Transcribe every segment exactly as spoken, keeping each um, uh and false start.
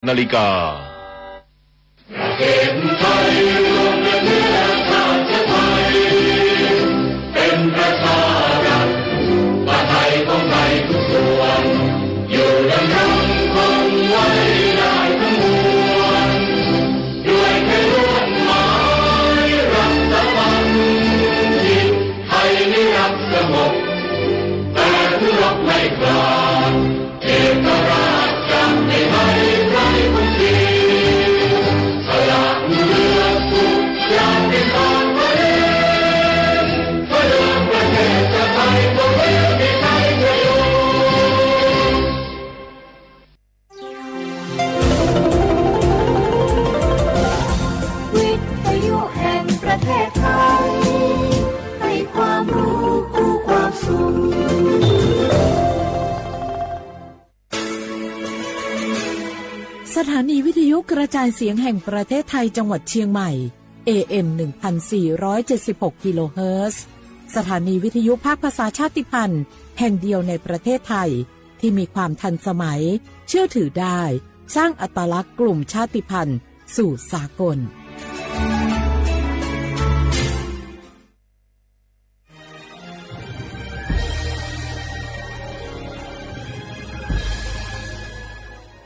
นาฬิกา ประเทศไทยรวมเป็นเนื้อชาติไทย เป็นประชารัฐ ประไทยของไทยทุกส่วน อยู่ดำรงคงไว้ได้ทั้งมวล ด้วยแค่ลวดหมายรัฐธรรม จิตไทยนิรักสงบ แต่ผู้รบไม่กล้า เอกราชจะไม่ให้ใครคุกคี สละเลือดทุกอย่างเป็นทางตัวเอง เพื่อเดินประเทศชาติไทย ตัวเองที่ไทยจะอยู่ วิทยุแห่งประเทศไทย ให้ความรู้คู่ความสุข สถานีวิทยุกระจายเสียงแห่งประเทศไทยจังหวัดเชียงใหม่ เอเอ็ม หนึ่งพันสี่ร้อยเจ็ดสิบหก กิโลเฮิรตซ์ สถานีวิทยุภาคภาษาชาติพันธุ์แห่งเดียวในประเทศไทย ที่มีความทันสมัย เชื่อถือได้ สร้างอัตลักษณ์กลุ่มชาติพันธุ์สู่สากล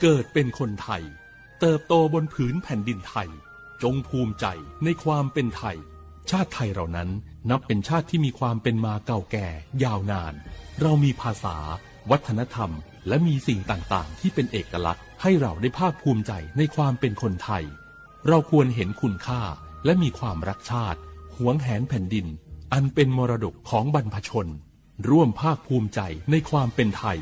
เกิดเป็นคนไทย เติบโตบนผืนแผ่นดินไทย จงภูมิใจในความเป็นไทย ชาติไทยเรานั้นนับเป็นชาติที่มีความเป็นมาเก่าแก่ยาวนาน เรามีภาษา วัฒนธรรม และมีสิ่งต่างๆ ที่เป็นเอกลักษณ์ ให้เราได้ภาคภูมิใจในความเป็นคนไทย เราควรเห็นคุณค่า และมีความรักชาติ หวงแหนแผ่นดิน อันเป็นมรดกของบรรพชน ร่วมภาคภูมิใจในความเป็นไทย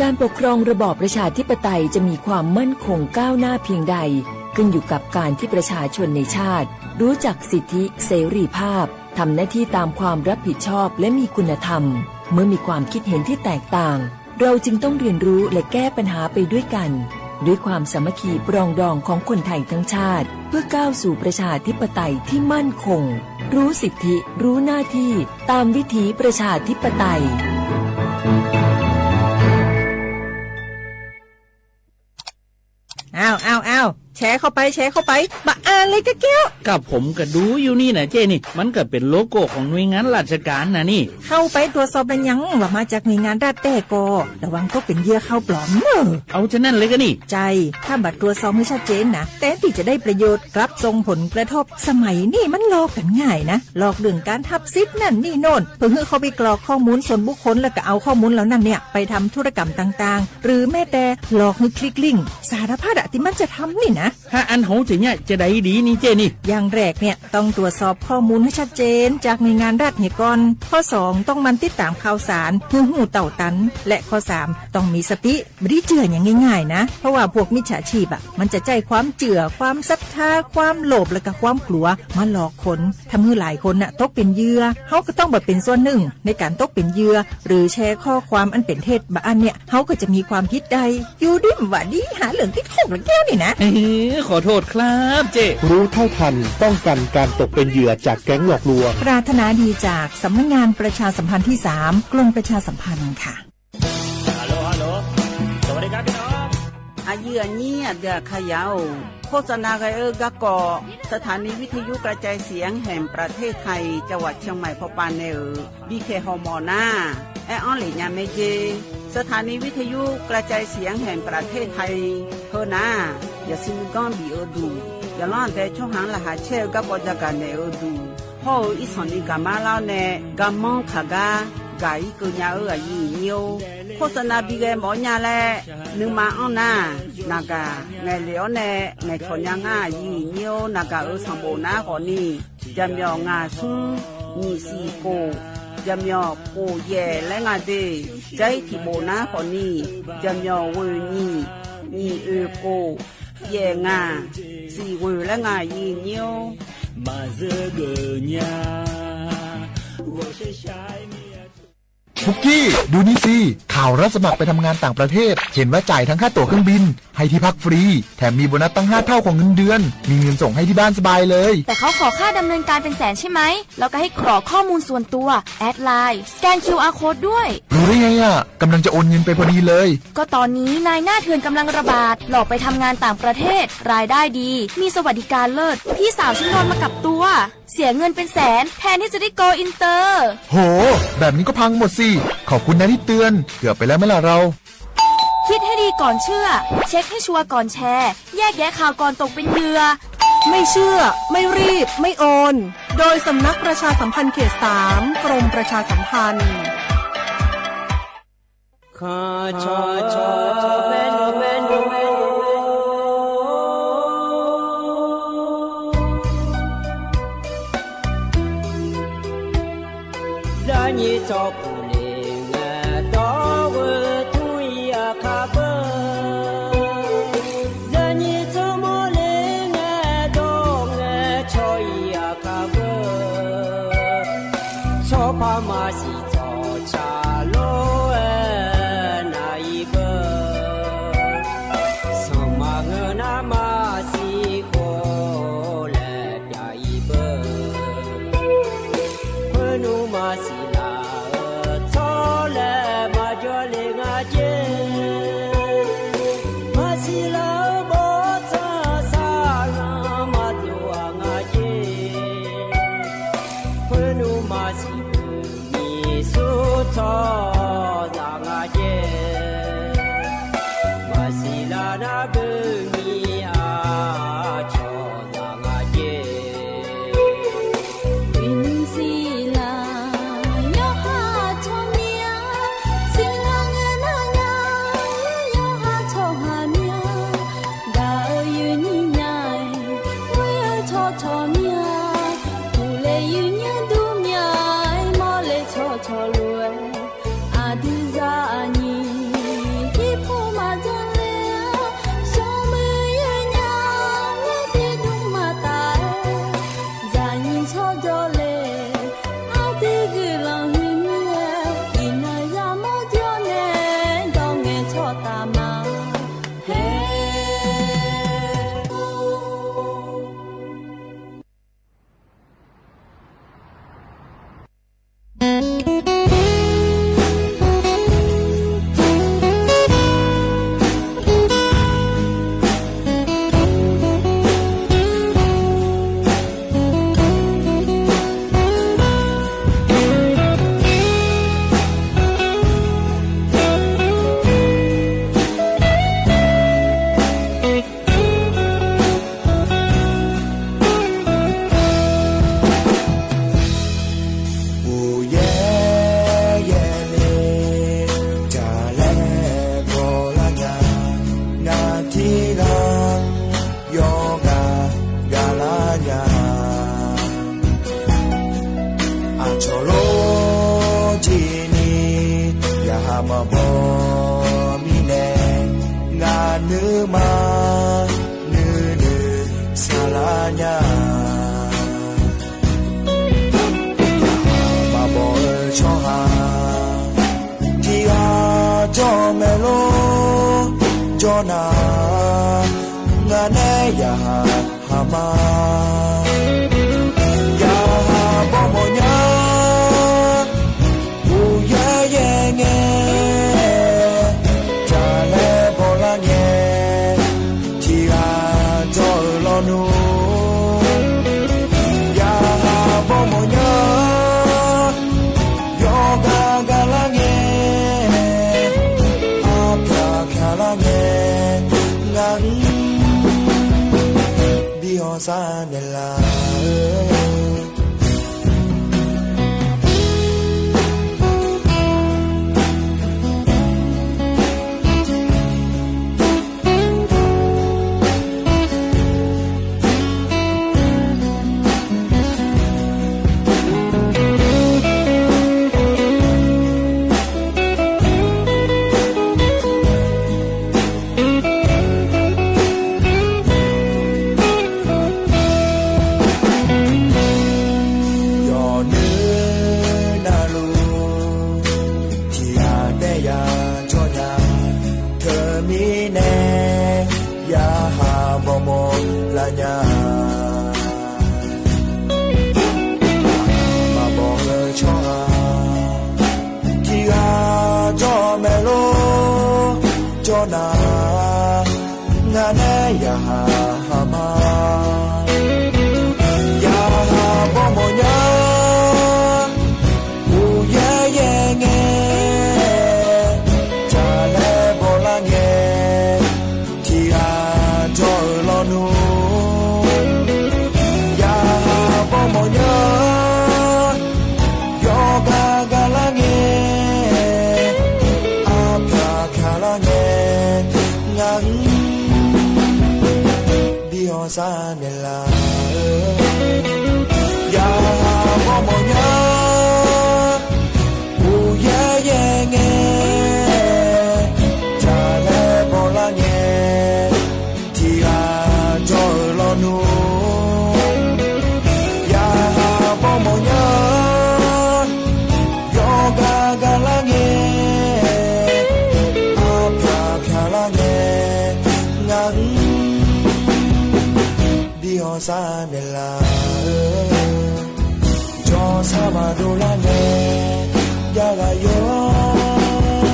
การปกครองระบอบประชาธิปไตยจะมีความมั่นคงก้าวหน้าเพียงใด ขึ้นอยู่กับการที่ประชาชนในชาติรู้จักสิทธิเสรีภาพ ทำหน้าที่ตามความรับผิดชอบและมีคุณธรรม เมื่อมีความคิดเห็นที่แตกต่าง เราจึงต้องเรียนรู้และแก้ปัญหาไปด้วยกัน ด้วยความสามัคคีปรองดองของคนไทยทั้งชาติ เพื่อก้าวสู่ประชาธิปไตยที่มั่นคง รู้สิทธิ รู้หน้าที่ ตามวิถีประชาธิปไตย อ้าว อ้าว อ้าว แชร์เข้าไป แชร์เข้าไป บะอ่านเลยกะแก้ว ก็ผมก็ดูอยู่นี่นะเจ้นี่ มันก็เป็นโลโก้ของหน่วยงานราชการนะนี่ เข้าไปตรวจสอบแล้วยัง ว่ามาจากหน่วยงานรัฐแต๊ก็ ระวังตกเป็นเหยื่อข่าวปลอมเนอะ เอาฉะนั้นเลยก็นี่ ใช่ ถ้าบ่ตรวจสอบให้ชัดเจนนะ แทนที่จะได้ประโยชน์ กลับส่งผลกระทบ สมัยนี้มันหลอกกันง่ายนะ หลอกเรื่องการทับสิทธิ์นั่นนี่โน่น เพื่อให้เข้าไปกรอกข้อมูลส่วนบุคคล แล้วก็เอาข้อมูลเหล่านั้นเนี่ย ไปทำธุรกรรมต่างๆ หรือแม้แต่หลอกให้คลิกลิงก์ สารพัดอะที่มันจะทำนี่นะ ถ้าอันโหจะเนี่ยจะได้ดีนี่เจ้นี่ อย่างแรกเนี่ยต้องตรวจสอบข้อมูลให้ชัดเจนจากหน่วยงานรัฐเนี่ยก่อน ข้อสองต้องหมั่นติดตามข่าวสาร เพื่อฮู้เต้าตัน และข้อสามต้องมีสติ ไม่ได้เจื่ออย่างง่ายๆนะ เพราะว่าพวกมิจฉาชีพอะ มันจะใช้ความเจื่อ ความศรัทธา ความโลภ และก็ความกลัว มาหลอกคน ทำให้หลายคนน่ะตกเป็นเหยื่อ เฮาก็ต้องบ่เป็นส่วนหนึ่งในการตกเป็นเหยื่อ หรือแชร์ข้อความอันเป็นเท็จบ่อันเนี่ย เฮาก็จะมีความผิดได้ อยู่ดีบ่าดี หาเรื่องติดคุกละแก้วนี่นะ เอ้ย ขอโทษครับเจ้ รู้เท่าทันป้องกันการตกเป็นเหยื่อจากแก๊งหลอกลวง ปรารถนาดีจากสำนักงานประชาสัมพันธ์ที่สาม กรมประชาสัมพันธ์ค่ะ Hello Hello สวัสดีครับพี่น้อง Aqyuif aqnyir aqdui aqkaqyaq-or, โฆษณา ghae-eu garkawv สถานีวิทยุกระจายเสียงแห่งประเทศไทย จังหวัดเชียงใหม่ pawpav nae-euq bikhaeq hawmawf nar, aer-anr lef nya mae jer. สถานีวิทยุกระจายเสียงแห่งประเทศไทย heu nar, yaqsur nuiganr bif-eu duq, yaqlanr aqdae tsawrhaq-anr laqkhaq caer-eu garkawv jagaq naeq-eu duq, hawr-eu irsanq ni gaqmar lar-awr nae garmanr kaq gar gaq-ir keuv nya-eu aqyuif aqnyir-or, โฆษณา bighae mawf-awr nya laer nuima anr nar, naqgaq ngaeqlef-awr nae ngaeqcawq nya ngar aqyuif aqnyir-or, naqgaq-euq sanqbof nar khawfni, jaqmyawf ngaq smr nyiq siq khof, jaqmyawf khof yaef laer nga de, jar-ir tiqbof nar khawfni, jaqmyawf ghoeq nyiq, nyiq oeq khof, yaef ngaq, siq ghoeq laer nga aqyuif aqnyir-or. Maqzeur geuf nya, ghawqshaq shaq-aer mir-a. ปุกกี้ ดูนี่สิ ข่าวรับสมัครไปทำงานต่างประเทศ เห็นว่าจ่ายทั้งค่าตั๋วเครื่องบิน ให้ที่พักฟรี แถมมีโบนัสตั้งห้าเท่าของเงินเดือน มีเงินส่งให้ที่บ้านสบายเลย แต่เขาขอค่าดำเนินการเป็นแสนใช่ไหม แล้วก็ให้กรอกข้อมูลส่วนตัว แอดไลน์ สแกน คิวอาร์ โค้ดด้วย รู้ได้ไงอะ กำลังจะโอนเงินไปพอดีเลย ก็ตอนนี้นายหน้าเถื่อนกำลังระบาด หลอกไปทำงานต่างประเทศ รายได้ดี มีสวัสดิการเลิศ พี่สาวฉันโดนมากับตัว เสียเงินเป็นแสน แทนที่จะได้โกลอินเตอร์ โห แบบนี้ก็พังหมดสิ ขอบคุณนะที่เตือน เกือบไปแล้วไหมล่ะเรา คิดให้ดีก่อนเชื่อ เช็คให้ชัวร์ก่อนแชร์ แยกแยะข่าวก่อนตกเป็นเหยื่อ ไม่เชื่อ ไม่รีบ ไม่โอน โดยสำนักประชาสัมพันธ์เขตสาม กรมประชาสัมพันธ์ Zaqnyiq tsawrpuq le ngae dawr-eu tmr-ir aqkar beu. Zaqnyiq tsawrmawr le ngae dawr ngae cawr-ir aqkar beu. Tsawrpar maqsiq tsawrca lof-aer nav-ir beu. Sanqma ngeur nar maqsiq khof laer pyav-ir beu. Khoernmr maqsiq laf-eu tsawrlaer maqjawr le nga jer. Maqsiq laf-eu bawrtsanq saqlanq maqdov-aq nga jer. Khoernmr maqsiq beu nyiq sur tsawrhaqzaq nga jer. Maqsiq laf nar beu nyiq aqcawq zaq nga jer. Uiqnymr siq laf yawqha tsawrmyanr, siqlar ngae nar nya, yawqha tsawrhaq myanr, gaq-eu yuifnyir nya-aer, ghoer-eu tsawrcawq myanr, uqle yuifnyir dur myanr-aer, mawrle tsawrcawq lof-aer, aqdui zaqnyiq irpov maqjanr-aer, smrmuiq yaer nya, mawrdir dmr maqtaf-aer, zaqnyiq tsawrjawr le, aqdui guiqlanq huiq mir-aer, iqnan yamawr jawr nae, dawr ngae tsawrtaf ma. Her Uqyaer yaer le, jaqlaer bawlar nya, ngaq tiqghaq yawqghaq gaqlar nya. Aqcawq lor jeqni, yaqha maqbaw mirnae, ngaq nuima nuinoeq saqlar nya. Yaqha maqbaw-eu tsawrhaq tiqghaq jawr mae lor, jawr nar, ngaq nae yaqha haq ma. Yaqha bawmawf nya, uqyaer yaer ngae, jaqlaer bawlar ngae, tiqghaq jawr-eu lawnmr, yaqha bawmawf nya, yawqghaq gaqlar ngae, arpyaq pyaqlar ngae, ngaq-anr bi hawsar naeqlaf-eu. lar nya. Maqbaw-eu tsawrhaq tiqghaq jawr-eu maeqlor jawr nar, ngaq nae yaqhaq haq ma. Yaqhaq bawr mawf nya, uqyaer yaer ngae, jaqlaer bawlar ngae, tiqghaq jawr-eu lawnmr. Yaqhaq bawr mawf nya, yawqgar gar lar ngae, arpyaq pyaq lar ngae, ngaq-anr bi hawsar naeqlaf-eu. Yaqhaq bawr mawf nya, uqyaer yaer ngae, jaqlaer bawlar ngae, tiqghaq jawr-eu lawnmr. Yaqhaq bawr mawf nya, yawqgar gar lar ngae, arpyaq pyaq lar ngae, ngaq-anr bi hawsar naeqlaf-eu. Jawrsar maqdov lar nae, jav ghaq yawr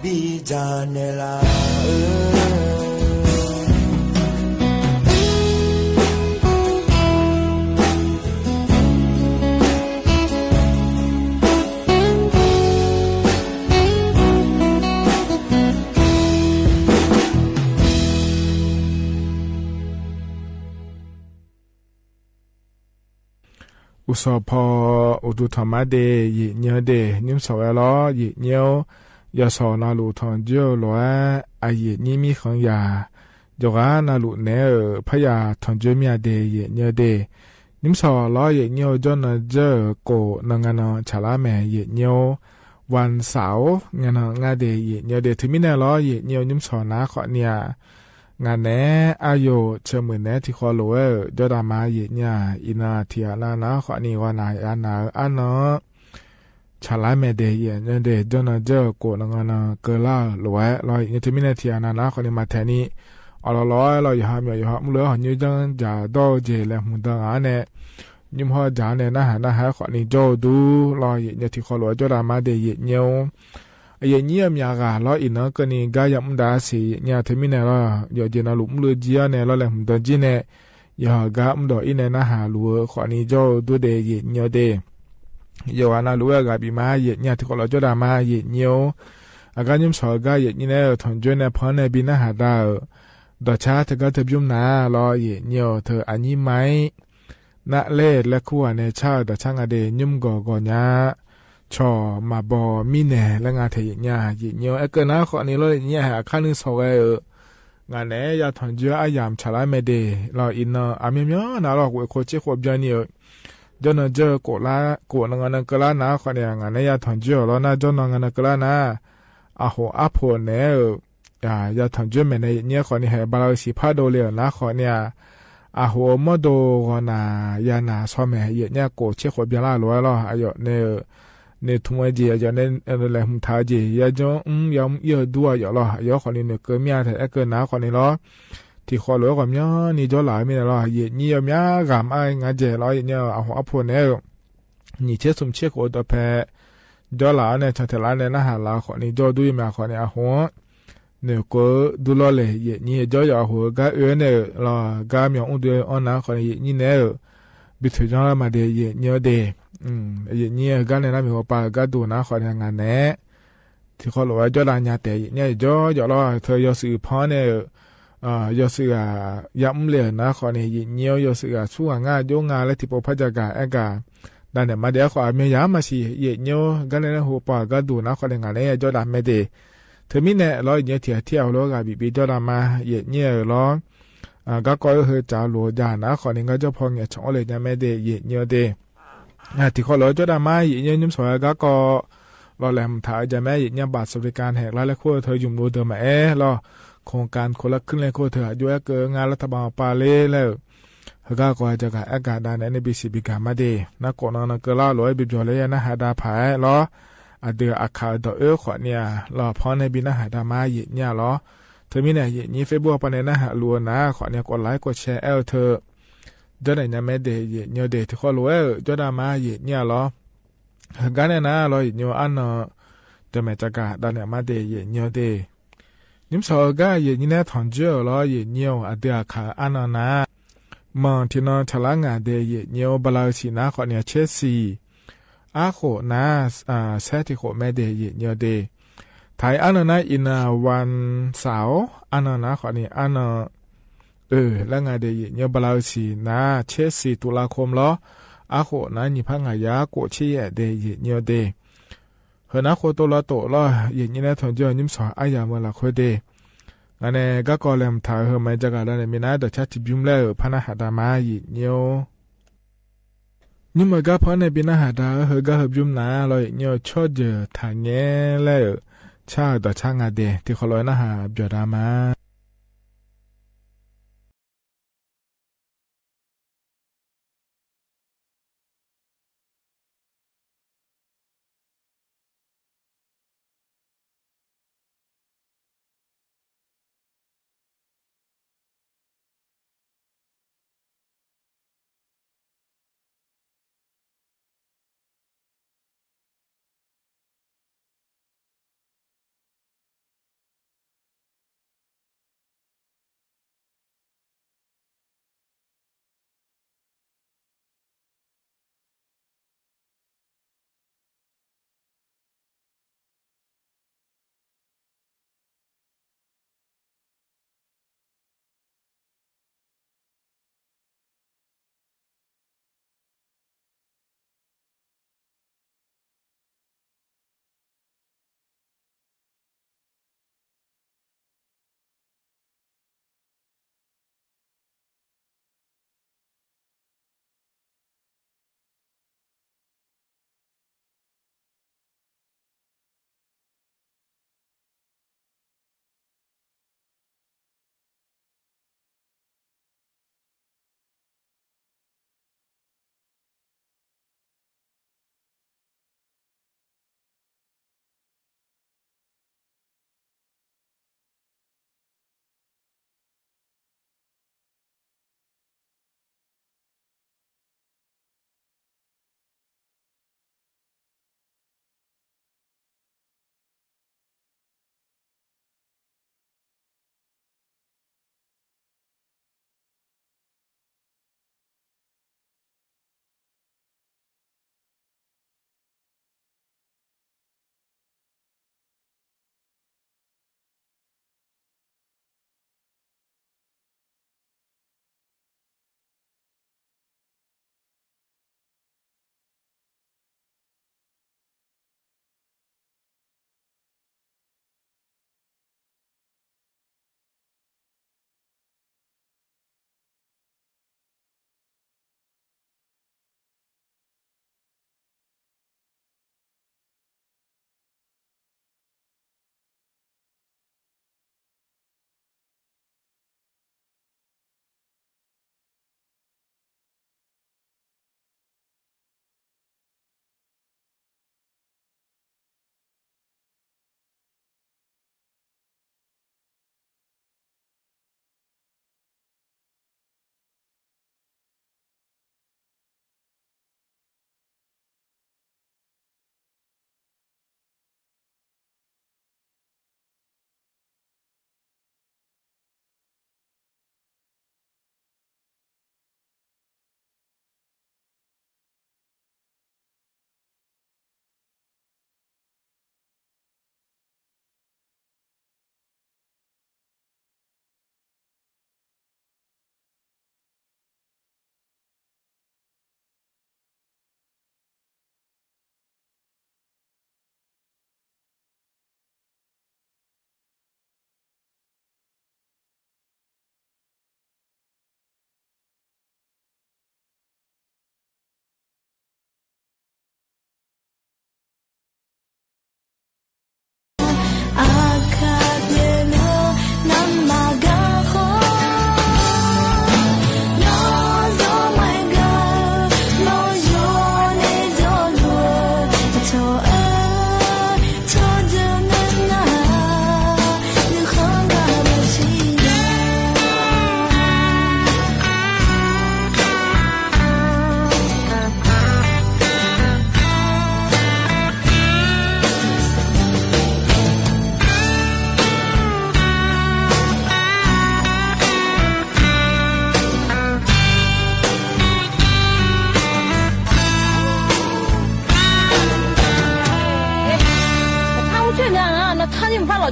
bi dzaq naeqlaf-eu. Uqsawq paw uqduq tanqma de, yaeqnyi-eu de, nymr sawq ghae lawr, yaeqnyi-or. Yawshawq navluf tanqjoer-eu lof-aer aqyuif nyir mirkhanq yaq, yawqghaq navluf naeq-aer-euq parya tanqjoer mir-a de, yaeqnyi-eu de. Nymr sawq lawr, yaeqnyi-or. Jawrnan dzeur-euq kof nan nga nan tsaqlar mae, yaeqnyi-or. Wan saf-or, ngae nan ngar de, yaeqnyi-eu de. Teumirnae lawr, yaeqnyi-eu nymr sawq nar khawfni-aq, ngaq naeq-aer aqyawf ceumuiq naeq-aer tiqkhawv lof-aer-euq jawrdaq ma, yaeqnyi-aq. Iqnan tiqghaq nav nav khawfni ghawqnaq yanav-eu arnan-anr tsaqlar mae de, yaeqnyi-eu de. Jawrnan dzeur-euq kof nan nga nan keuvlar-euq lof-aer lawr, yaeqnyi-eu. Teumirnae tiqghaq nav nav khawfni maqtaeq ni, awqlawq lawq-aer lawr, yawqha myawq yawqha mrluf-aer hawq nymr janr dzaq dawr-eu jeq laeqhmq dan ghaq-anr nae, nymr hawr dzaq-anr nae narhaq narhaq-aer khawfni jawr-eu dur lawr, yaeqnyi-eu. Tiqkhawv lof-aer jawrdaq ma de, yaeqnyi-or. Yaeqnyi-eu myaq ghaq lawr, iqnan keuvni gar yamr dav siq, yaeqnyi-aq. Teumirnae lawr, yawqjeq navluf mrluf jir-awr nae lawr, laeqhmq dan jir nae, yawqha gar mrdawq-ir nae narhaq luf-eu khawfni jawr-eu dur de, yaeqnyi-eu de. Yawqghaq navluf-aer ghaq bif ma, yaeqnyi-aq. Tiqkhawv lof-aer jawrdaq ma, yaeqnyi-or. Aqgar nymr sawq-eu gar yaeqnyi nae-euq tanqjoer nae panr nae bi narhaq dav-euq dawqcar teugar teubymr nar lawr, yaeqnyi-eu. Teu aqnyir ma-ir navler laer kur ghaq nae car-euq dawqcar nga de, nymr gawq gawq nya, cawq maqbaw mirnae laer nga taeq, yaeqnyi-aq. Yaeqnyi-or, aerkeuv nar khawfni lawr, yaeqnyi-aq. Haeq aqkar nuisawq ghae-euq ngaq naeq-aer ya tanqjoer aryamq tsaqlar mae de lawr, iqnan aqmyanmyan nav lawr, ghof khof tser khof byanni-euq jawrnan dzeur-eu kof lar, kof nan nga nan keuvlar nar khawfni-aq, ngaq naeq-aer ya tanqjoer-euq lawr nar, jawrnan nga nan keuvlar nar, aqhof arpoq naeq-aer-euq ya tanqjoer maeqnaeq, yaeqnyi-aer. Khawfni haeq bala-eu siqpar dovle-euq nar khawfni-aq, aqhof-eu mawrdo ghawqnaq yanaq shaw maeq, yaeqnyi-aq. Kof tser khof byanlar-euq lof-aer lawr, aqyawf nae-euq noeqtmq-eu jeq, aqyawf nae laeqhmq taq-eu jeq, yajanr mr yamr ir-eu dur-aq yawf lawr, aqyawf khawfni noeqkeuv mir-a taef, aerkeuv nar khawfni lawr, tiqkhawv lof-aer ghawqmyanrni jawrlaf-eu mirnae lawr, yaeqnyi-eu myar ghaq mr-a ngae jeq lawr, yaeqnyi-eu. Aqhof arpoq naeq-aer-euq nyiq tser smq tser khof-eu dawqpae jawrlaf-awr nae, cantaeq laf-awr nae narhaq laf-eu khawfni jawr-eu dur-ir mae. Khawfni aqhof-anr noeqkeuv-eu durlawr le, yaeqnyi-eu. Jawr yawf aqhof-eu gar oe-aer nae-euq lawr, gar myawq mr dui-eu anr nar khawfni yaeqnyi naeq-aer-euq bi toeqjanr lar ma de, yaeqnyi-awr de. Yaeqnyi-eu gar nae nar miq ghawqpav-euq gharduq nar khawfni ngaq naeq-aer tiqkhawv lof-aer jawrlav nya taef, yaeqnyi-aq. Jawr yawf lawr, teu yawshuif pan-anr nae-euq yawshuif ghaq yamr le-euq nar khawfni yaeqnyi-awr, yawshuif ghaq sur ghaq ngar jov nga laer tiqpov par jagaq aer gaq dav naeq ma de. Aerkhawf aqmyan yaq-anr maqsiq, yaeqnyi-awr. Gar nae nar ghawqpav-euq gharduq nar khawfni ngaq naeq-aer ya jawrlav mae de. Teumirnae lawr, yaeqnyi-eu tiqghaq tirghaq heulof-aer ghaq bif bif jawrlav ma, yaeqnyi-euq lawr. Garkawv oe heu tsaf-eu lof-eu jaq nar khawfni ngar jawr paw ngaeqcawq-awr le nya mae de, yaeqnyi-awr de. Tiqkhawv lof-aer jawrdav ma, yaeqnyi-awr nymr shawq-aer garkawv lawq laeqhmq taq-eu jaq mae, yaeqnyi-awr baq sawqbaqli ka naeq lar laer kur-eu teu ymq lof deuq maqaer lawr, โครงการคนละครึ่ง laer kur-eu teu aqjox-aer keuv-eu nga lar taqbaq maqpav ler laer-euq heugar kawv-a jagaq aer gaq dav naeq-aer nae bisiq bigaq ma de. Narkhof nan nan keuvlar lof-aer bi byawq laer ya narhaq dav paq-aer lawr. Aqdui aqkaq-euq dawq oer khawfni-aq lawq, panr nae bi narhaq dav ma, yaeqnyi-aq lawr. Teumirnae aqyuif aqnyir Facebook pawnae narhaq luf-eu nar khawfni กดไลค์ กดแชร์ aer-eu teu jawrnaeq nya mae de aqyuif aqnyir-eu de. Tiqkhawf lof-aer-euq jawrda ma aqyuif aqnyir-a lawr. Heugar nae nar lawr aqyuif aqnyir-eu arnan dawqmaeq cavgaq davnaeq ma de aqyuif aqnyir-eu de. Nymrshawq-eu gar aqyuif aqnyir nae tanqjoer-euq lawr aqyuif aqnyir-eu aqdui aqkaq arnan nar manq tiqnan taqlar ngaq de aqyuif aqnyir-eu bala-eu siq nar khawfni caer siq arkhof nar saer tiqkhof mae de aqyuif aqnyir-eu de. Taq-iq arnan nar iqnan wan saq-awr arnan nar khawfni arnan oeq laer nga de aqyuif aqnyir-eu bala-eu siq nar caer siq ตุลาคม lawr arkhof nar nyiq par ngaq yar khof tser yaef de aqyuif aqnyir-eu de. Heu nar khov tov lawr tof lawr aqyuif aqnyir nae tanqjoer-eu nymrshawq aryamq-eu lafkhoer de. Ngaq nae garkawv laeqhmq taq-euq heu ma jagaq lawr nae minav dawqcar tiqbymr laer-euq par narhaq da ma aqyuif aqnyir-or. Nymr-eu gar par nae bi narhaq da-eu heugar heubymr nar lawr aqyuif aqnyir-eu tsawrjeuq taqngaer laer-euq car-euq dawqcar nga de tiqkhawf lof-aer narhaq byawq da ma.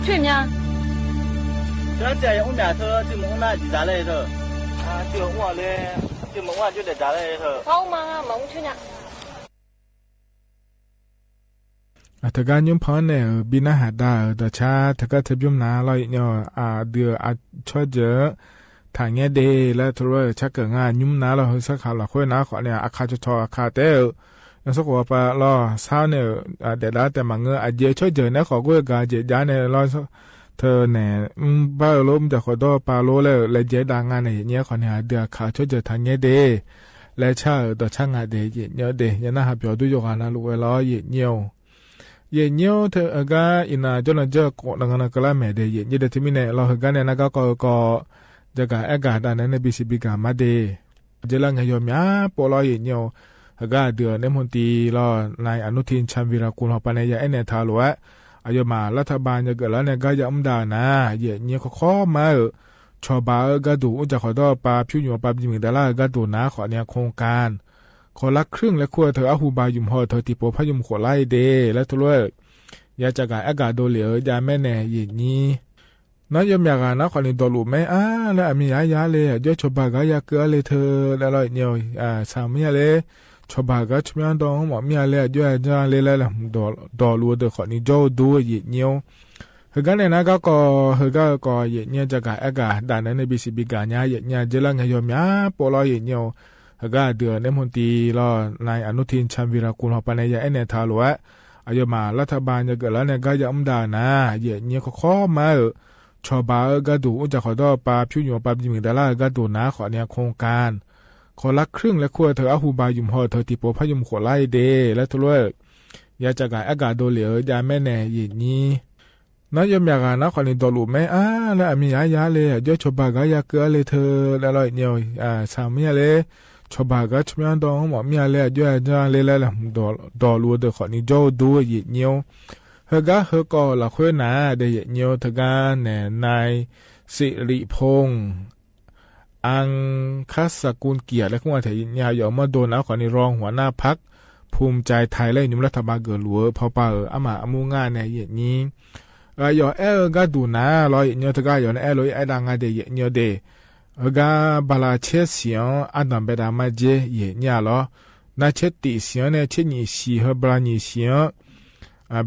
Coer mya. Teugar tiq ghaq yamr myaq teu, tiq maqmr nar jiq dzaq laer teu. Tiq maqmr aqjox daef dzaq laer teu. Par mr ma, maqmr coer nya. Teugar nymr pan-anr naeq-euq bi narhaq dav-euq dawqcar teugar teu bymr na lawr, yaefnyir-awq. Aqdui-euq aqcawq jeuq-anr taqngaer de laer teulof-aer carkeuv nga. Nymr na lawr, heu sarkaq lafkhoer nar khawf nae aqkaq cawqcawq aqkaq taef-aer-euq, yawsanr khof-a pa lawr sar-awr nae-euq daef dav taef maqngeur. Aqjeq cawq jeuq nae khawf ghoer-eu gaq jeq jav nae lawr, teunaeq mrbar-eu lor, mrjaq khawf dawr-eu pa lor laer-euq laejae dav nga nae yaefnyir-aer khawf nae aqdui aqkaq-eu cawq jeuq taqngaer de laer car-euq dawqcar nga de yaefnyir-awr de. Yanar haqbyawq dur yawqghaq navluf ghae lawr yaefnyir-awq. Yaefnyir-awr teu heugar iqnan jawrnan jawr-eu khof nanganr nan keuvlar maeq de yaefnyir de. Teumirnae lawr heugar nae nar garkawv-eu kawv jagaq aergaq dav naeq-aer nae bisiq bigaq mar de. Aqjeq lar ngae yawmyaq pov lawr yaefnyir-awq. Heugar aqdui-euq naermr tiv lawr nai aqnur tiv can viqlaq kuv lawq pa nae ya aernaeq taq lof-aer, aqyawfmaf lartaba nyageuf lar nae gar ya mr dav-euq nar, yaefnyir kawrkawr mar-euq cawba-eu gharduq, mrjaq khawf dawr-eu pa pyur nymq-eu pa bimuiq davlar-eu gharduq nar khawf nae โครงการ คอลลาครึ่ง laer kur-eu teu arhu ba ymq haw-eu teu tiqpov par ymq khof lar-ir de laer teulof-aer-euq ya caqgaq aergaq dovlef-eu jav maer nae yaefnyir Nawr yawmyaq ghaq nar khawf ni dawqluf maer-ar laer aqmir yar yar le, aqjox cawba gar ya keuv-ar le teu laer lawr yaefnyir-awq. Saqmir-a ler, cawba gar tsawrmyanr dawr-anr mawf mir-a ler, aqjox-aer janr le laer laeqhmq dawqluf-eu deuq khawf ni jawr-eu dur yaefnyir-awr. Heugar nae nar garkawv heugar-eu kawv yaefnyir-anr jagaq aergaq dav naeq-aer nae bisiq bigaq nya yaefnyir-a jeq lar ngae yawmyaq pov lawr yaefnyir-awq. Heugar aqdui-euq naermr tiv lawr nai aqnur tiv can viqlaq kuv lawq pa nae ya aernaeq taq lof-aer, aqyawfmaf lartaba nyageuf lar nae gar ya mr dav-euq nar, yaefnyir kawrkawr mar-euq cawba-eu gharduq, mrjaq khawf dawr-eu pa pyur nymq-eu pa bimuiq davlar-eu gharduq nar khawf nae โครงการ คอลลาครึ่ง laer kur-eu teu arhu ba ymq haw-eu teu tiqpov par ymq khof lar-ir de laer teulof-aer-euq ya caqgaq aergaq dovlef-eu jav maer nae yaefnyir Nawr yawmyaq ghaq nar khawf ni dawqluf maer-ar laer aqmir yar yar le, aqjox cawba gar ya keuv-ar le teu laer lawr yaefnyir-awq. Saqmir-a ler, cawba gar tsawrmyanr dawr-anr mawf mir-a ler, aqjox-aer janr le laer laeqhmq dawqluf-eu deuq khawf ni jawr-eu dur yaefnyir-awr. Heugar heukawv lafkhoer nar dae yaefnyir-awr teugar naeq nai สิริพงษ์ อังคสกุลเกียรติ laer kur nga taeq yaefnyir-a. Aqyawf mawrdo nar khawf ni รองหัวหน้าพรรคภูมิใจไทย laer nymr lartaba geufluf-eu pawpav-euq armaf armur ngar nae yaefnyir Aqyawf aer-eu gharduq nar lawr yaefnyir-awr teugar aqyawf nae aerlof-aer aerdav nga de yaefnyir-awr de. Heugar bala tser siq-anr ardanq bae dav mar dzer yaefnyir-a lawr. Nar tser tif siq-anr nae tser nyiq siq heu bala nyiq siq-anr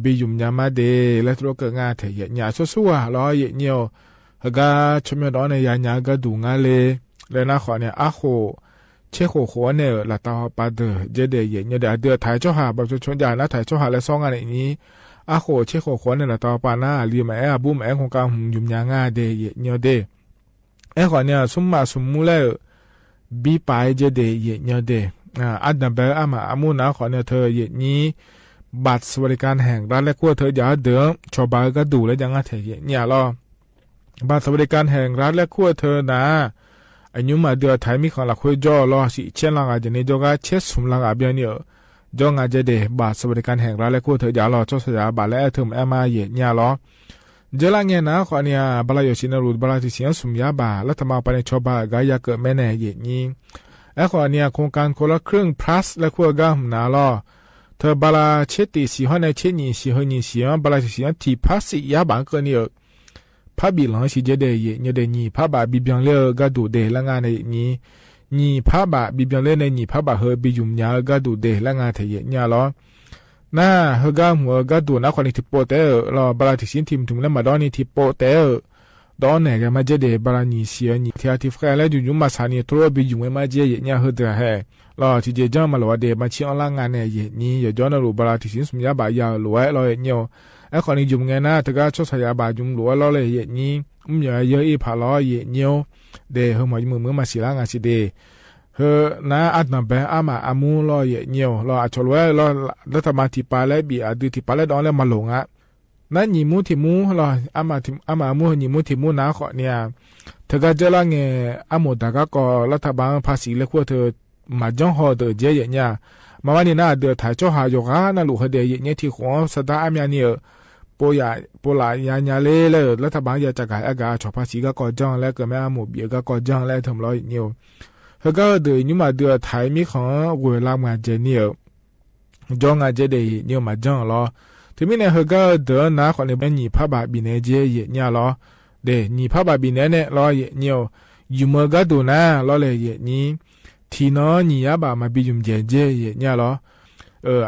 bi ymq nya mar de laer teulof keuv nga taeq yaefnyir-a. Aqsur sur ghaq lawr yaefnyir-awq. Heugar tsawrmyanr dawq-anr nae ya nya-eu gharduq ngar le laer nar khawf nae arkhof tser khof khof-anr nae-euq laftav hawpav deuq dzer daeq yaefnyir daeq aqdui-euq taq-aer tsawrhaq baqcawq cawq jav nar taq-aer tsawrhaq laer sawr nga naeq nyir. Arkhof tser khof khof-anr nae laftav hawpav nar aqli maqaer aqbur maqaer โครงการ hmq ymq nya nga de yaefnyir-awr de. Aerkhawf ni-aq smrmaf smrmur laer-euq birpav-aer dzer de yaefnyir-awr de. Ardanq bae-eu armaf armur nar khawf ni teu yaefnyir บัตรสวัสดิการแห่งรัฐ laer kur-eu teu jav-eu deuq-anr cawba-eu gharduq laer jav ngar taeq yaefnyir-a lawr. บัตรสวัสดิการแห่งรัฐ laer kur-eu teu nar-aq, aqnymr aqdui-aq taq-aer mirkhanq lafkhoer jawr-eu lawr siq caer lan ghaq jeq ni jawrgar caer smq lan ghaq byanni-euq jawr nga dzer de. บัตรสวัสดิการแห่งรัฐ laer kur-eu teu jav lawr tsawrhaq ya baf laer aer teu maqaer ma yaefnyir-a lawr. Dzer lar ngae nar khawf ni-aq bala yawf siq navluf bala tiq siq-anr smq yar baf lartama pav ni cawba-euq gar ya keuv maer nae yaefnyir Aerkhawf ni-aq โครงการคนละครึ่ง plus laer kur-eu gar hmq nar lawr. Teu bala tser tif siq hawr nae tser nyiq siq heu nyiq siq-anr bala tiq siq-anr tiq par siq yar baf-anr keuvni-euq par bif lanq-anr siq dzer daeq yaefnyir daeq nyiq par baf bibyan ler-eu gharduq de laer nga nae yaefnyir. Nyiq par baf bibyan ler nae nyiq par baf heu bi ymq nya-eu gharduq de laer nga taeq yaefnyir-a lawr. Nar heugar hmq-eu gharduq nar khawf ni tiqpov taef-aer-euq lawr bala tiq siq-anr tiq mq tiq mq laer maqdawr ni tiqpov taef-aer-euq dawr naeq ghae mar dzer de. Bala nyiq siq-eu nyiq tiq ghaq tiq fkhaer laer jmq jmq maqsaq ni tov-aer bi ymq-aer mar dzer yaefnyir-a. Heudeuq-aq hae lawr tiqjeq janr maqloq-a de maq cir-anr lar nga nae yaefnyir yawqjawr navluf bala tiq siq-anr smq yar baf ya-euq lof-aer lawr yaefnyir-awr. Aerkhawf ni jmq ngae nar teugar tsawrhaq ya baf jmq lof-aer lawr le yaefnyir mr myawq-aer yeur-ir paq lawr yaefnyir-awr. De heu mawq jmq mq-anr maqsiq lar nga siq de. Heu nar ardanq bae-anr armaf armur lawr yaefnyir-awr lawr aqcawq lof-aer lawr lartama tiqpav laer bif aqdui tiqpav laer dawv-anr laer maqloq nga. Nar nyiq mur tiq mur lawr armaf armur heu nyiq mur tiq mur nar khawf ni-aq, teugar dzer lar ngae armoq daq garkawv lartaba-anr paqsiq laer kur-eu teu maqjanr haw-eu deuq dzer yaefnyir-a. Maqmar ni nar aqdui-euq taq-aer tsawrhaq yawqghaq navluf heudeuq yaefnyir tiq khof-anr sardar armyavni-euq pov laf ya nya ler laer-euq lartaba-anr ya caqgaq aergaq cawq paqsiq garkawv janr laer keuv mae armoq bif-eu garkawv janr laer teu mq lawr yaefnyir-awr. Heugar heudeuq nymr aqdui-euq taq-aer mirkhanq-anr ghoeq lar maqjaeq ni-euq jawr nga dzer de yaefnyir-eu maqjanr-euq lawr. Teumirnae heugar-eu deuq-anr nar khawfni nyiq parbaf bifnaeq jer yaeq nyir-a lawr. De, nyiq parbaf bifnaeq-aer nae lawr yaeq nyir-eu, yumq-eu gharduq nar lawr laer yaeq nyir. Tiqnan-anr nyiq yar baf maqbi yumq dzaeq jer yaeq nyir-a lawr.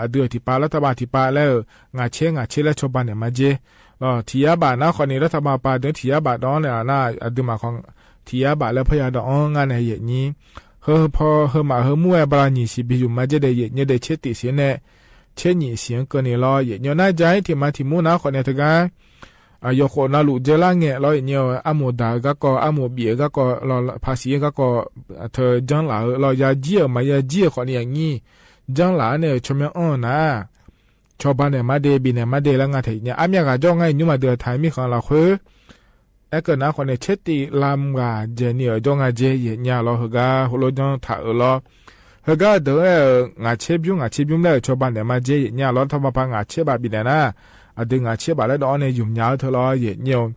Aqdui-euq tiqpav lartaq baf tiqpav laer-euq ngaq caer ngaq caer laer cawba naeq ma jer. Tiq yar baf nar khawfni lartaq baf pav deuq-anr tiq yar baf dawv-anr nae nar aqduimaf khawf tiq yar baf laer parya dawv-anr ngar nae yaeq nyir. Heu paw heumaf heu mur-aer bala nyiq siq bi yumq ma jer de yaeq nyir de caer tiq siq-anr nae caer nyiq siq-anr keuvni lawr yaeq nyir-eu nar ja-ir tiq ma tiq mur nar khawfni teugar yawkhof navluf dzaelar ngae lawr yaeq nyir-eu armoq daq-eu garkawv armoq bif-eu garkawv lawr paqsiq-eu garkawv teu janrlaf-eu lawr yajir-euq maqya jir-euq khawfni aqnyir janrlaf-anr nae-euq tsawrmyanr anr-eu nar cawba naeq ma de bifnaeq ma de laer nga taef nya armyav ghaq jawr ngar iqnymr maqdeuq taq-eu mirkhanq lafkhoer aerkeuv nar khawfni caer tiv lam ghaq dzaeqni-euq jawr nga jer yaeq nyir-a lawr heugar heulof janr taq-euq lawr. Heugar-eu deuq-aer-euq ngaq caer bymr ngaq caer bymr laer-euq cawba naeq ma jer yaeq nyir-a lawr taq baf pav ngaq caer baf bifnaeq nar aqdui ngaq caer baf laer dawv-anr nae yumq nya-eu teu lawr yaeq nyir-eu.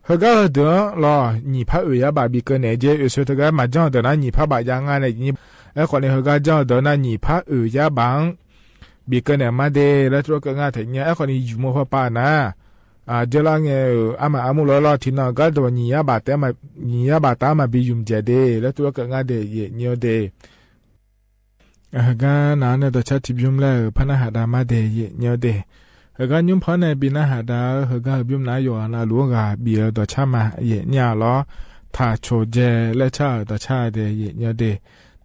Heugar-eu deuq-anr lawr nyiq par oeq yar baf bikeuv naeq jer oeqsoe teugar maqjanr-eu deuq nar nyiq par baf jav ngar nae yaeq nyir. Aerkhawfni heugar janr-eu deuq nar nyiq par oeq yar baf-anr bikeuv naeq ma de laer tuvlar keuv ngar taef nya aerkhawfni yumq-eu papav nar dzeurlar ngae-euq armaf armur lof-aer lawr tiqnan-euq gardawq nyiq yar baf taef-aer maqbi yumq dzaeq de laer tuvlar keuv ngar de yaeq nyir-eu de. Heugar nav-anr nae dawqcar tiqbymr laer-euq par narhaq dav ma de yaeq nyir-eu de. Heugar nymr paw-anr nae bi narhaq dav-eu heugar-euq bymr nav-aer yawqghaq navluf-anr ghaq bif-eu dawqcar ma yaeq nyir-a lawr. Taq coq dzae laer car-euq dawqcar de yaeq nyir-eu de.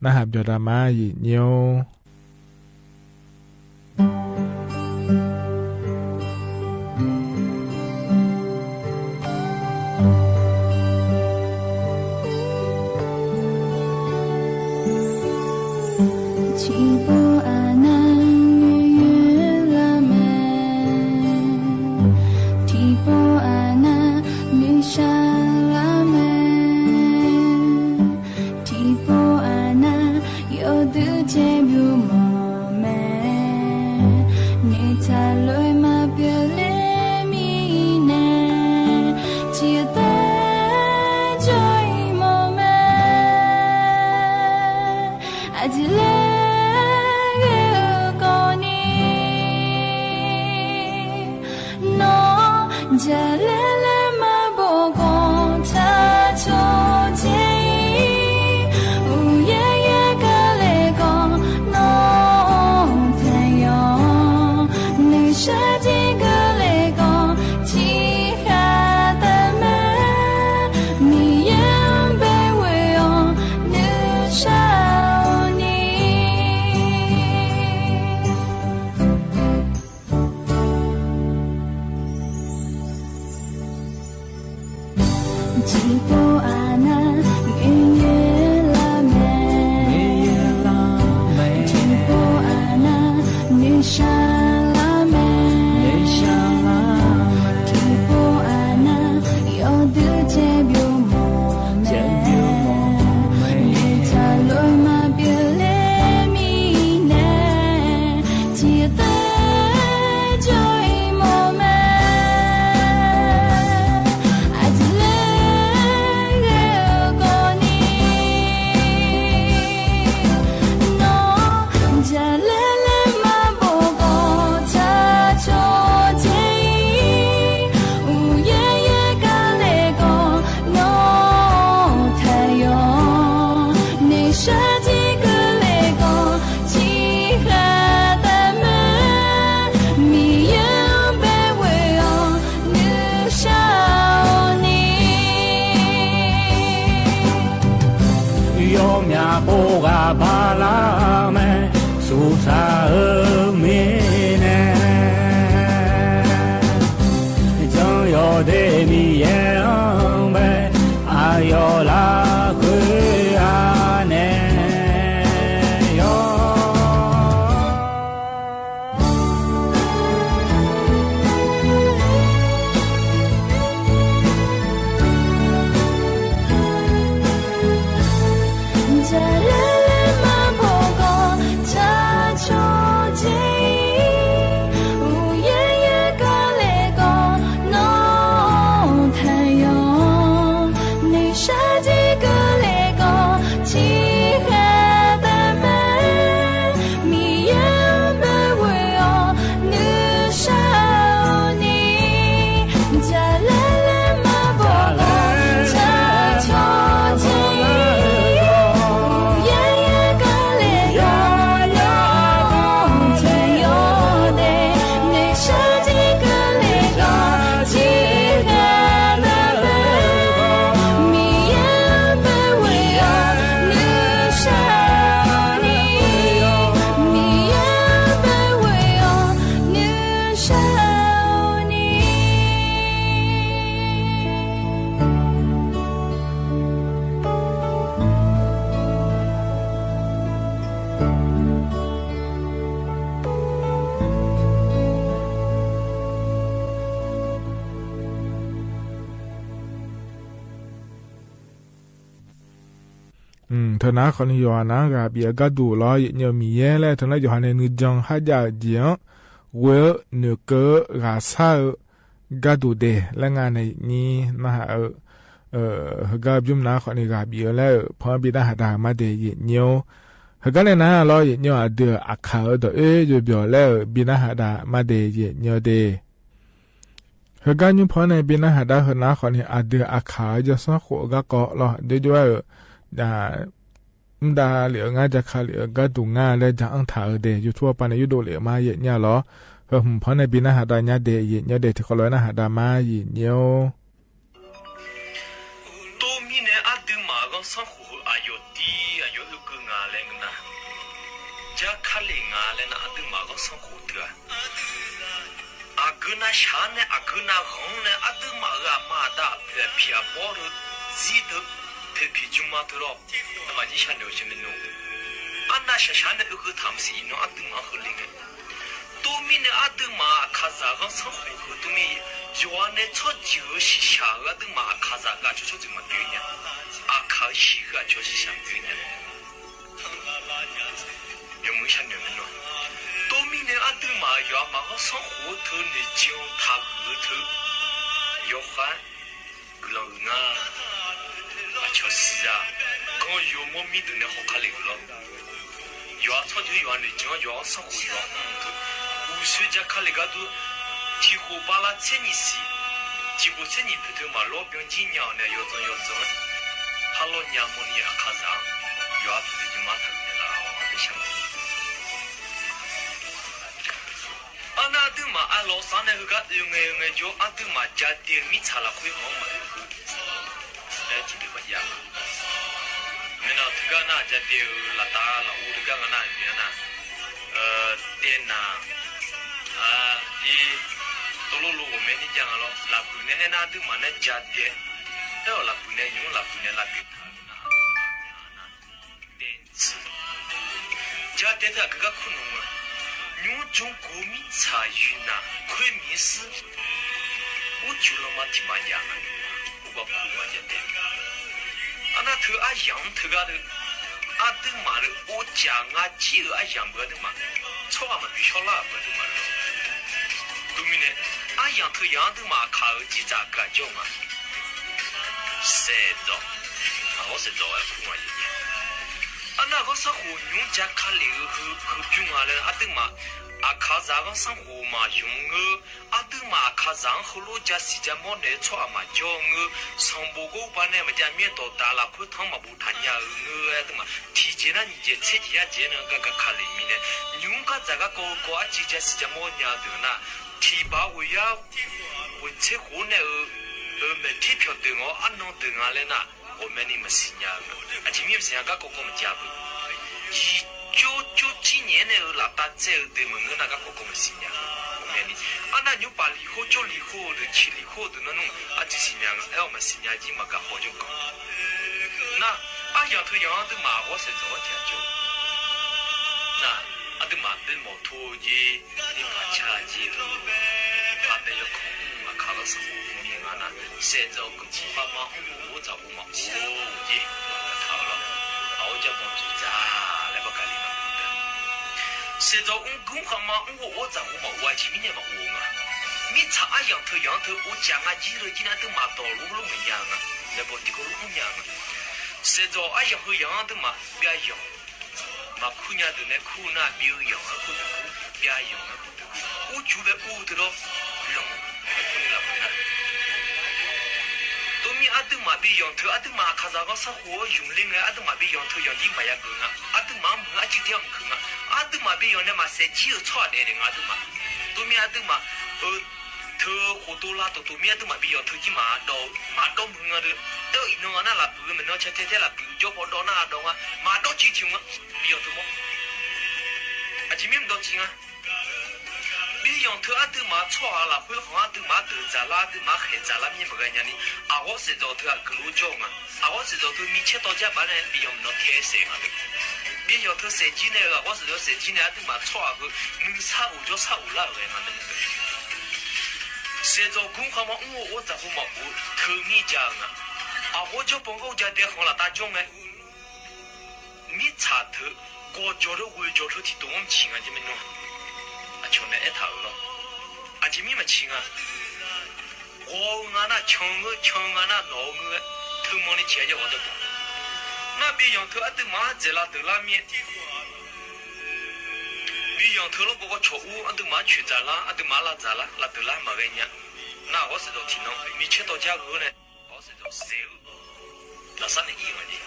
Narhaq byawq dav ma yaeq nyir-or. Tiqpov aqnav noeqyoer lar mae, tiqpov aqnav noeqshaq lar mae, tiqpov aqnav yawduq caer bymr mawf mae, noeqtaq lof-aer maqpyeuf ler mirnae, tiqtae jawr-ir mawf mae. Aqjeq laer ghae-eu kawvni, nawr jaqlaer laer maqbof khawf taq cawq caer-ir. Uqyaer yaer keuvle khawf nawr taqyawq, noeqshaq jir keuvle khawf tiqkhaq taf mae. Miqyaer-anr bae ghoe-awq nuishar-awq ni. Tiqpov aqnav noeqyoer lar mae, tiqpov aqnav noeqshaq lar mae, tiqpov aqnav yawduq caer bymr mawf mae, noeqtaq lof-aer maqpyeuf ler mirnae, tiqtae jawr-ir mawf mae. Aqjeq laer ghae-eu kawvni, nawr jaqlaer laer maqbof khawf taq cawq caer-ir. Uqyaer yaer keuvle khawf nawr taqyawq, noeqshaq jir keuvle khawf tiqkhaq taf mae. Miqyaer-anr bae ghoe-awq nuishar-awq ni. Yawmyaq pov ghaq baqlar mae, suqsaq-eu mirnae, jan yawdaef Miqyaer-anr bae, aqyawf lafkhoer anae yawr. Jaqlaer laer maqbof khawf taq cawq caer-ir. Teunar khawfni yawqha nar-anr ghaq bif-eu gharduq lawr, yaefnyeuv Miqyaer laer teunar yawqha nae nuijan kharjav-euq jeq-anr ghoe-eu noeqkeuv-eu ghaqsar-eu gharduq daeq laer nga nae nyir narhaq-eu, heugar bymr nar khawfni ghaq bif-eu laer-euq pan-anr bi narhaq da-euq ma daeq yaefnyeuv-or. Heugar nae nar lawr, yaefnyeuv aqdui-euq aqkaq-euq dawq-oer yawbyawq laer-euq bi narhaq da ma daeq yaefnyeuv daeq. Heugar nymr pan-anr nae bi narhaq dar heu nar khawfni aqdui aqkaq-euq yawsanr khof-eu garkawv lawr, jawrjawr-aer-euq mr davlef-eu ngar jaka lef-eu gharduq ngar laer ja anr taq-eu daeq YouTube-awr pavnae yurdov lef-eu ma yaefnyeuv lawr. Heu hmq pan-anr nae bi narhaq da nya daeq yaefnyeuv daeq tiqkawv lof-aer narhaq da ma yaefnyeuv-or. Tov mirnae aqduimaf ghanrsanrkhof heu aqyawf tiv aqyawf oekeuv nga laer ngeur nar, jarkar lef nga laer nar aqduimaf ghanrsanrkhof teu-aq, aqgeu navshaq-anr nae aqgeu navghanq-anr nae aqduimaf-euq aqma aqda aqpoeq aqpiq aqbawr teu zir teu poeqpiq jmrma teu lawr, aqmaqjir sharnoeq-eu jeq mae nmr. Arnav shaqshaq-anr nae oekeuv taq maqsiq iqnan aqduimaf-anr keuvle ngae. Tov mirnae aqduimaf aqkaqzaq ghanrsanrkhof heu tov mir, yawqha nae tsawrjeuq-eu shiqshaq-eu aqduimaf aqkaqzaq heu aqcawq tsawrjeuq maqpyeuf nya. Aqkaq-eu shiq heu aqcawq shiqshaq pyeuf nya. Yawmuiq sharnoeq mae nmr. Tov mirnae aqduimaf yawqha maqghanr sanrkhof-eu teu noeqjeq-anr taqhuiq-eu teu, yawkhav guiqlanq uiq nga. Aqcawq siqzaq ganr yawmawr mirdeuq nae hawkar le-euq lawr. Yawqha tsawrjeuq yawqha noeqjeq-anr yawqha-anr sanrkhof yawqha mr-eu teu, uqshoe jaka le gharduq, tiq khof bala tser nyiq siq, tiq khof tser nyiq poeq teu maqlawr byanjir nya-awq nae yawdzan yawdzan-aer, parlawr nya mawrni aqkaqzaq-anr yawqha poeq teu jeq mar taqhuiq naeqlaf-awq laer shar-eu. Arnav aqduimaf arlawq sar nae heugar oe ngae oe ngae jawr, aqduimaf jadae-eu mirtsaq lafkhoer hawq-anr maqoe heu laer tiqdeuq maqjav-a. Mirnae teugar nar jadae-eu laftav lafov teugar nga nar, mirnae nar, daenaq, ir, tawvlor lo ghawqmae ni jav nga lawr. Lafbuiq nae aernar aqduimaf nae jadae, aer-awq lafbuiq nae nymr lafbuiq nae lavpyeuf taq-eu nar, dae tsuif. Jadae teu aqgeu gar kur nmr-eu, nymr jmr gov mirtsaq yuiqnaq khoer miq-ir suir, urcuf lanma tiq ma jav nga, urgar kur ma jadae. Arnav teu aryamq-anr teugar deuq, aqduimaf deuq ovcaf ngar jir-euq aryamq beu aqduimaf, tsawrhaq maqbi shawrlar-euq beu aqduimaf deuq. Teumirnae, aryamq teu yamq aqduimaf aqkaq-euq ciqdzaq keuv-aq jawr nga. Saeqdzawq, aqghawr saeqdzawq-aer kur ma. Arnav ghanr sanrkhof nymr jaka lef-eu heu, heu bymr nga laer aqduimaf, aqkaqzaq ghanr sanrkhof maqymr ngeur, aqduimaf aqkaqzaq-anr heulof-aer jasiq jamawr naeq-eu tsawrhaq maqjawr ngeur, sanqbof gawr banae maqjav mir-aer dawqdaq lafkhoer tanq-anr maqbof taq nya-eu ngeur-aer aqduimaf tiqjeq nar nyiq jeq tser jeq yar jeq-aer nae gar gaka lef mirnae, nymr gardzaq garkawv-eu kawv arciv jasiq jamawr nya-eu deuq nar, tiq baq ghoeq yar ghoeq tser khof-anr nae-eu, maeq tir pyawq deuq nga-awr arnan deuq nga laer nar, ghawqmae ni maqsiq nya-eu. Aqjeq mirnae maqsiq nya, garkawv kawv maqjav beu. Yiq cor cor cir nyaef-aer nae-eu laftav tsaev-eu deuq maqngeur nar garkawv kawv maqsiq nya. Ghawqmae ni, arnav nymr paf liq khoer jawr liq khoer-eu deuq ciq liq khoer-eu deuq nar nmr aqjeq siqnya nga. Aer-awr maqsiq nya jir maqgaq haw jawr kan. Nar, aryamq teu yamq aqduimaf aqghawr saeqdzawq-anr tiq ghaq jawr. Nar, aqduimaf bae mawq tor-eu jeq, ni paq ca jeq-eu, paq bae yawkawr mr aqkaq ghanr sanrkhof mr mir nga nar, saeqdzawq guiqlanq khavma mr-eu ghawr dzaq ghov maqghov-eu jeq taq-eu lawr. Aqghawr jar baw tiq dzaq laer baqgaq li ma. Saeqdzawq mr guiqlanq khavma mr-eu ghawr dzaq ghov maqghov-a jeq mirnae maqghov-eu nga. Mirtsaq aryamq teu yamq-anr teu ovcaf nga jir-eu jir nar aqduimaf dawq lof lof maqnya-eu nga. Laer baw tiqkawv lof mr nya-eu nga. Saeqdzawq aryamq heu yamq-anr aqduimaf byav yanq maqkur nya deuq nae kur nar, byav-eu yanq-anr kur deuq kur, byav yanq-anr kur deuq kur, urcuf bae ur-eu teu lawr, lanq-anr kur ni lafkhoer nar. Tov mir aqduimaf byav yanq teu aqduimaf aqkaqzaq ghanr sanrkhof-anr ymq ler ngae, aqduimaf byav yanq teu yanq jir maqya geuf nga. Aqduimaf-anr muiq-eu arcuiv tir-anr maqkeuq nga. Aqduimaf byav yanq nae maqsaef jir-euq tsawrhaq daef daef nga aqduimaf. Tov mir aqduimaf-eu teu khofdov lavtof tof mir aqduimaf byav yanq teu jir maqdawv-eu maqdawv muiq nga deuq. Aer-eu iqnan nga nar lafbuiq-eu maeqnan cae tae tae lafbuiq jawr paw dawv nar dawv nga, maqdawv civ tiq nga. Byav yanq teu mawr. Aqjeq mirnae maqdawv civ nga. Byav yanq teu aqduimaf tsawrhaq lafkhoer khanq aqduimaf deuq dzaqlar aqduimaf khaeq dzaqlar mir maqghae nya ni, aqghawr saeqdzawq teu aqgeu lof jawr-eu nga. Aqghawr saeqdzawq teu mircaer tawv jar baq nae byav yanq maqnan tae saef nga deuq. Byav yanq teu saef jir nae-eu aqghawr saeqdzawq saef jir nae aqduimaf tsawrhaq heu nuisar of jawrsar of lar-euq ghae nga mae. Saeqdzawq guiqlanq khavma mr-eu ghawr dzaq ghov maqghov-eu teu mir ja-eu nga. Aqghawr jawr paw ngar ur ja dae khanq laftav jawr ngae mirtsaq teu gawqjawq teu ghoeqjawq teu tiqdov-anr ciq nga jeq maernmr. Aqcawq nae aertaq-euq lawr. Aqjeq mir maqciq nga. Ghawq-eu nga nar, can-eu ngeur, can-eu nga nar, nawq-eu ngeur-aer teumanr ni ciq-a jav ghawq dawrbaw. Nar, bi yanq teu aqduimaf-anr dzaeqlav deuqlar mir-aer, bi yanq teu lawrgawv gawrcawq ur, aqduimaf-anr coeqdzaq lar, aqduimaf-anr lavdzaq lar, lavdeuq lar maqghae nya. Nar, ghawrseqdawq tiqnan micaer tawv jar gheu-awr nae ghawrseqdawq saef-eu lafsar nae ir-eu nga jeq.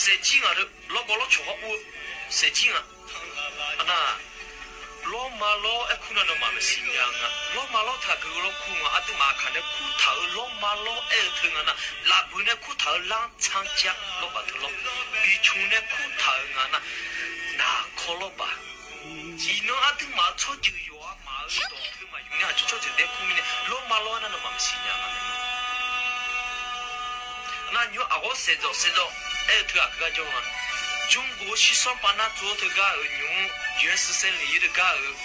Saefjir ngaq deuq lawrgawv lawrcawq hawr ur-eu saefjir nga. Aqnar, lawrma lawr-aer kur nar nawmaf maqsiq nya nga. Lawrma lawr taq geuf-eu lawr kur nga. Aqduimaf aqkaq nae kurtaq-euq lawrma lawr-aer-eu teu nga nar, lafbuiq nae kurtaq-euq lanr tsar jar lawrbaq teu lawr, biqcmq nae kurtaq-euq nga nar, naqkawr lawrbaq. Iqnan aqduimaf-euq tsawrjeuq yawqha maf-eu dawq teu maqyuf nar, aqcawq tsawrjeuq daer kur mirnae lawrma lawr-aer nar nawmaf maqsiq nya nga. Nar nymr aqghawr saeqdzawq saeqdzawq aer-eu teu aqgeu gar jawr nga. Jmrgof-eu shirsanr pav nar tsov-eu teugar-euq nymr, yawqha susaer lef-ir teugar-euq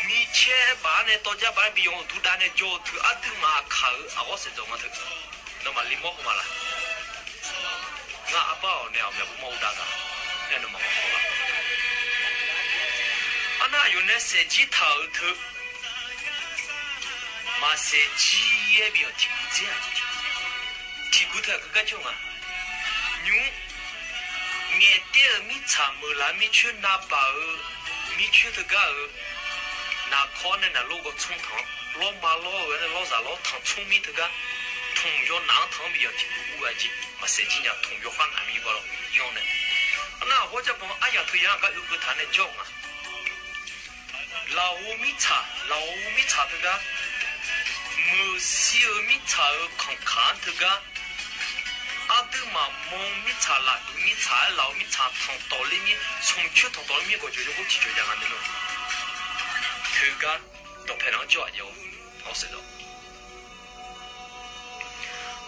micaer baf-anr nae tawv jar baf-anr bi yanq-eu uqduq dav nae jawr-eu teu aqduimaf aqkaq-euq aqghawr saeqdzawq nga teu. Nawmaf li mawr haw ma laq? Ngar arbar-awq nae aqmyaq bur mawr-eu dav gaq nae nawmaf maqhaw-a. Arnar, aqyawf nae saefjir taq-euq teu maqsaef jir-aer bi yanq tiqguv dzer-a jeq. Tiqguv teu aqgeu gar jawr nga. Nymr, ngaeq taer-euq mirtsaq meuqlaf mircoer navbaq-euq mircoer teugar-euq naqkawr nae naqlor gawr tsmr tanq-anr lawrma lawr-eu nae lawrzaq lawr tanq tsmr mir teugar tmq yaw naf-anr tanq-anr bi yanq tiqguv ur-a jeq. Maqsaef jir nya, tmq yaw khar naf mir gar lawr yanr nae. Arnar, aqghawr jar ban aryaq teu yar gar oekeuv taq nae jawr nga. Lafov mirtsaq, lafov mirtsaq teugar, meuqsi-euq mirtsaq-euq kanqkaq-anr teugar, aqduimaf manq mirtsaq, lafduq mirtsaq-aer lafov mirtsaq tanqtawf ler mir, smq coer tanqtawf ler mir gawqjawq jawr gawr tiqjawq jav nga nae nar, teugar dawqpae nar-anr jawr-aq jav-awr, ghawrseqdawq.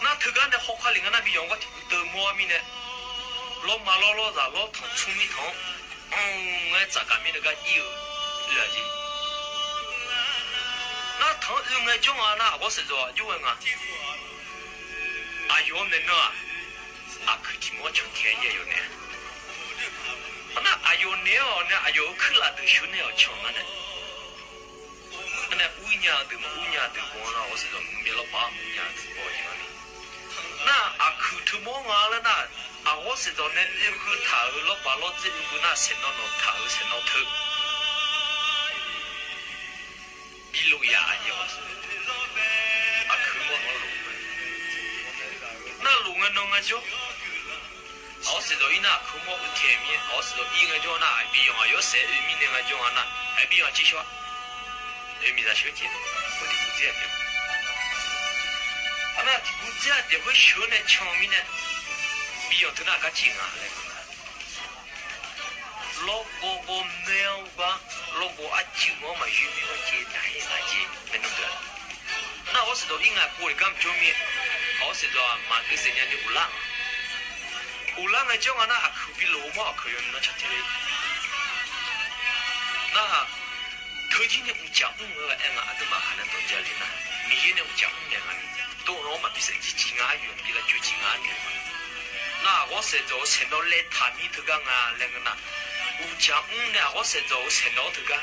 Nar, teugar nae hawkar lef nga nar, bi yanq gar tiqguv deuv mawr-ar mirnae, lawrma lawr lawrzaq lawr tanq tsmr mir tanq-anr, anr-aer tsafgaq mir nae gar ir-eu oe-aq jeq. Nar, tanq-anr oe ngae jawr nga nar, aqghawr saeqdzawq aqjox ghae nga. Aqyawf-anr nae nar-aq, aqkuiq tiq mawr cantae-aer yaer yawf nae. Arnar, aqyawf naeq-awr nae aqyawf-euq kuirlaf deuq sheuq nae-awq can-eu ngar nae. Arnae ur nya-eu deuq maqur nya-eu deuq baw-anr nar, ghawrseqdawq mqmir lawrbaq-anr maqur nya-eu deuq baw-eu jeq-anr ni. Nar, aqkuiq teu mawr nga laer nar, aqghawr saeqdawq nae oekeuv taq-euq lawrbaq lawrdzer oekeuv nar, saeqnawv nawq taq-euq saeqnawv teu bi lof yaf-a jeq. Aqkuiq mawr nawq-anr lof. Nar, lof ngae nan ngae jawr. Aqghawr saeqdawq ir nar, aqkuiq mawr oe taeq mir-aer, aqghawr saeqdawq ir ngae jawr nar, aqbi yanq aqyawf saef oe mirnae ngae jawr nga nar, aqbi yanq aqcir shawr-a. Oe miqzaq sheuq-aer jeq, ghawr tiq gu dzer-a taef. Arnar, tiq gu dzer-a taef khoer sheuq-eu nae can-eu mirnae, bi yanq teu nar gar civ nga laer. Lawrgawv gawv nae-anr gar, lawrgawv arcuiv-anr maqyoer mir gar civ daq-ir nar jeq maeqnan deuq-a. Nar, aqghawr saeqdawq ir ngae pov-eu gar maqjawr mir-aer, aqghawr saeqdawq-aq maqdui zaeq nya ni uqlar nga. Uqlar ngae jawr nga nar, aqkuiq bi lof-eu mawr aqkuiq yawnan cantae le. Nar, teujir nae mqcaf mr-eu aer nga, aqduimaf khaq nae dawq ja le nar, Miqyaer nae mqcaf mr naeq nga ni, dov-awr maqbi saef jir civ nga, aqyawf bi lavcoe civ nga aqyawf. Nar, aqghawr saeqdawq-euq saeqnawv laev taq mir teugar nga laer ngeur nar, uqcaf mr nae aqghawr saeqdawq-euq saeqnawv-anr teugar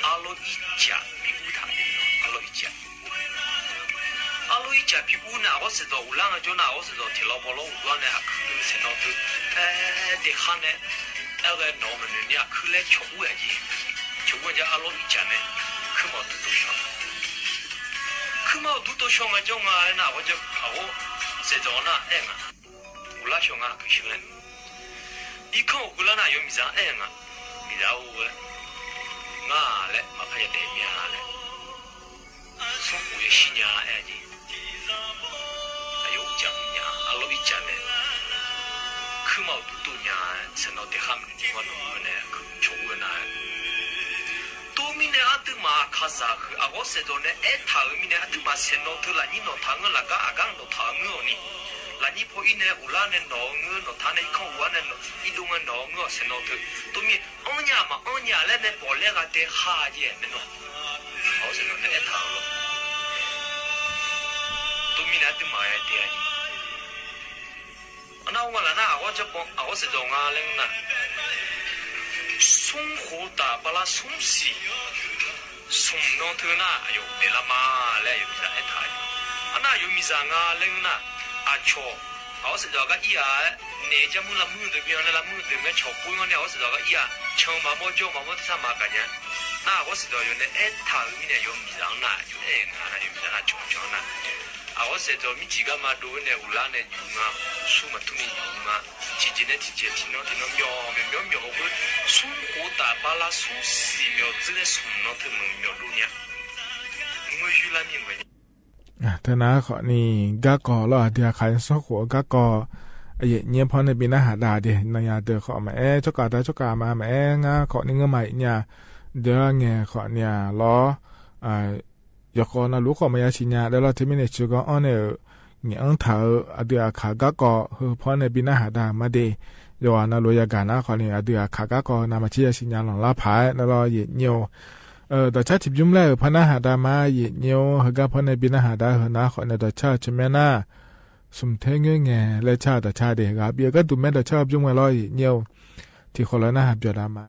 arlawr ircaf bi ur taq-euq, arlawr ircaf. Arlawr ircaf bi ur nae aqghawr saeqdawq uqlar ngae jawr nar, aqghawr saeqdawq tiq lawr baw lawr uqdawr nae aqkuir-eu saeqnawv teu aer daekhar nae aer ghae nawq-eu maqnoeq ni aqkuir laer cawq ur-aer jeq. Cawq ur-aer ja arlawr ircaf nae kuirma uqduq dov shawr. Kuirma uqduq dov shawr ngae jawr nga laer nar, aqghawr saeqdawq nar aer nga, uqlar shawr nga aqkuir sheuq laer. Irkanr uqkeuv lar nar, aqyawf miqzaq-anr aer nga, miqzaq-or-aer, ngar-aq laer maqpar yadaef mir-a laer, smrkhof yashir nya-a aer jeq. Aqyawf ircaf mr nya, arlawr ircaf nae kuirma uqduq dov nya-a, saeqnawv daekhar maqnoeq ni gar nawq-eu nae cawq ur-eu nar-aer. Tov mirnae aqduimaf kaqzaq huiq aqghawr saeqdawq nae aertaq-euq mirnae aqduimaf saeqnawv teu lafnyir nawqtaq ngeur, lafgar aqgar nawqtaq-eu ngeur-awq ni, lafnyir paw ir nae uqlar nae nawq-eu ngeur, nawqtaq nae irkanr uqlar nae irdov ngae nawq-eu ngeur-awq, saeqnawv teu. Tov mir anr nya maqanr nya laer nae bawq laer gha dae kha-a jeq maeqnan. Aqghawr saeqdawq nae aertaq-euq lawr. Tov mirnae aqduimaf ghae dae-a jeq. Nar-eu nga laf nar, aqghawr jarkawv aqghawr saevdawq nga laer ngeur nar, smr khof taf bala smr siq smq nan teu nar aqyawf daeflar ma laer aqyawf miqzaq aertaq-a. Arnar aqyawf miqzaq nga laer ngeur nar, aqcawq aqghawr saevdawq gar ir-aq-aer, naef jar muir lavmuir deuq byan nae lavmuir deuq ngae cawq pov-ir-anr nae aqghawr saevdawq gar ir-aq, can maqmawr jawr maqmawr tersar maqgaq nya. Nar aqghawr saevdawq yawf nae aertaq-euq mirnae aqyawf miqzaq-anr nar aqyawf aer-eu nga nar, aqyawf miqzaq nar cawq cawq nar, aqghawr saevdawq mirciq garma dov-ir nae uqlar nae juq nga, sur maqtur ni juq nga, tiqjeq nae tiqjeq tiqnan tiqnan myawq myawq myawq myawq hawr khoer, smr khof taf bala smr siq myawq dzoer nae smq nan teu meuq myawq dov nya. Ngeur yur lar mir-eu maqnya. Teunar khawfni garkawv lawr, aqdui aqkaq sanrkhof-eu garkawv, aqyuif aqnyir paw nae bi narhaq dav de. Nanya deuq khawf maqaer, tsawrkaf da tsawrkaf ma maqaer, ngar khawfni ngeurma-iq nya. Deuq-a ngae khawfni-aq lawr, yawqkhawf navluf khawf maqya siqnya laer lawr. Teumirnae tsawrganr-anr nae-euq ngaeq-anr taq-eu aqdui aqkaq garkawv heu paw nae bi narhaq dav ma de. Yawqghaq navluf yagaq nar khawfni aqdui aqkaq garkawv navmaqtser ya siqnya lanqlar paq-aer laer lawr, aqyuif aqnyir-or. Dawqcar tiqbymr laer-euq paw narhaq dav ma, aqyuif aqnyir-or. Heugar paw nae bi narhaq dav-eu heu nar khawfni dawqcar-eu tsawrmyanr nar, smq ter ngoer ngae laer car-eu dawqcar de. Ghaq bif-eu gharduq maer dawqcar-eu bymr ngae lawr, aqyuif aqnyir-or. Tiqkhawf lawr narhaq byawq dav ma.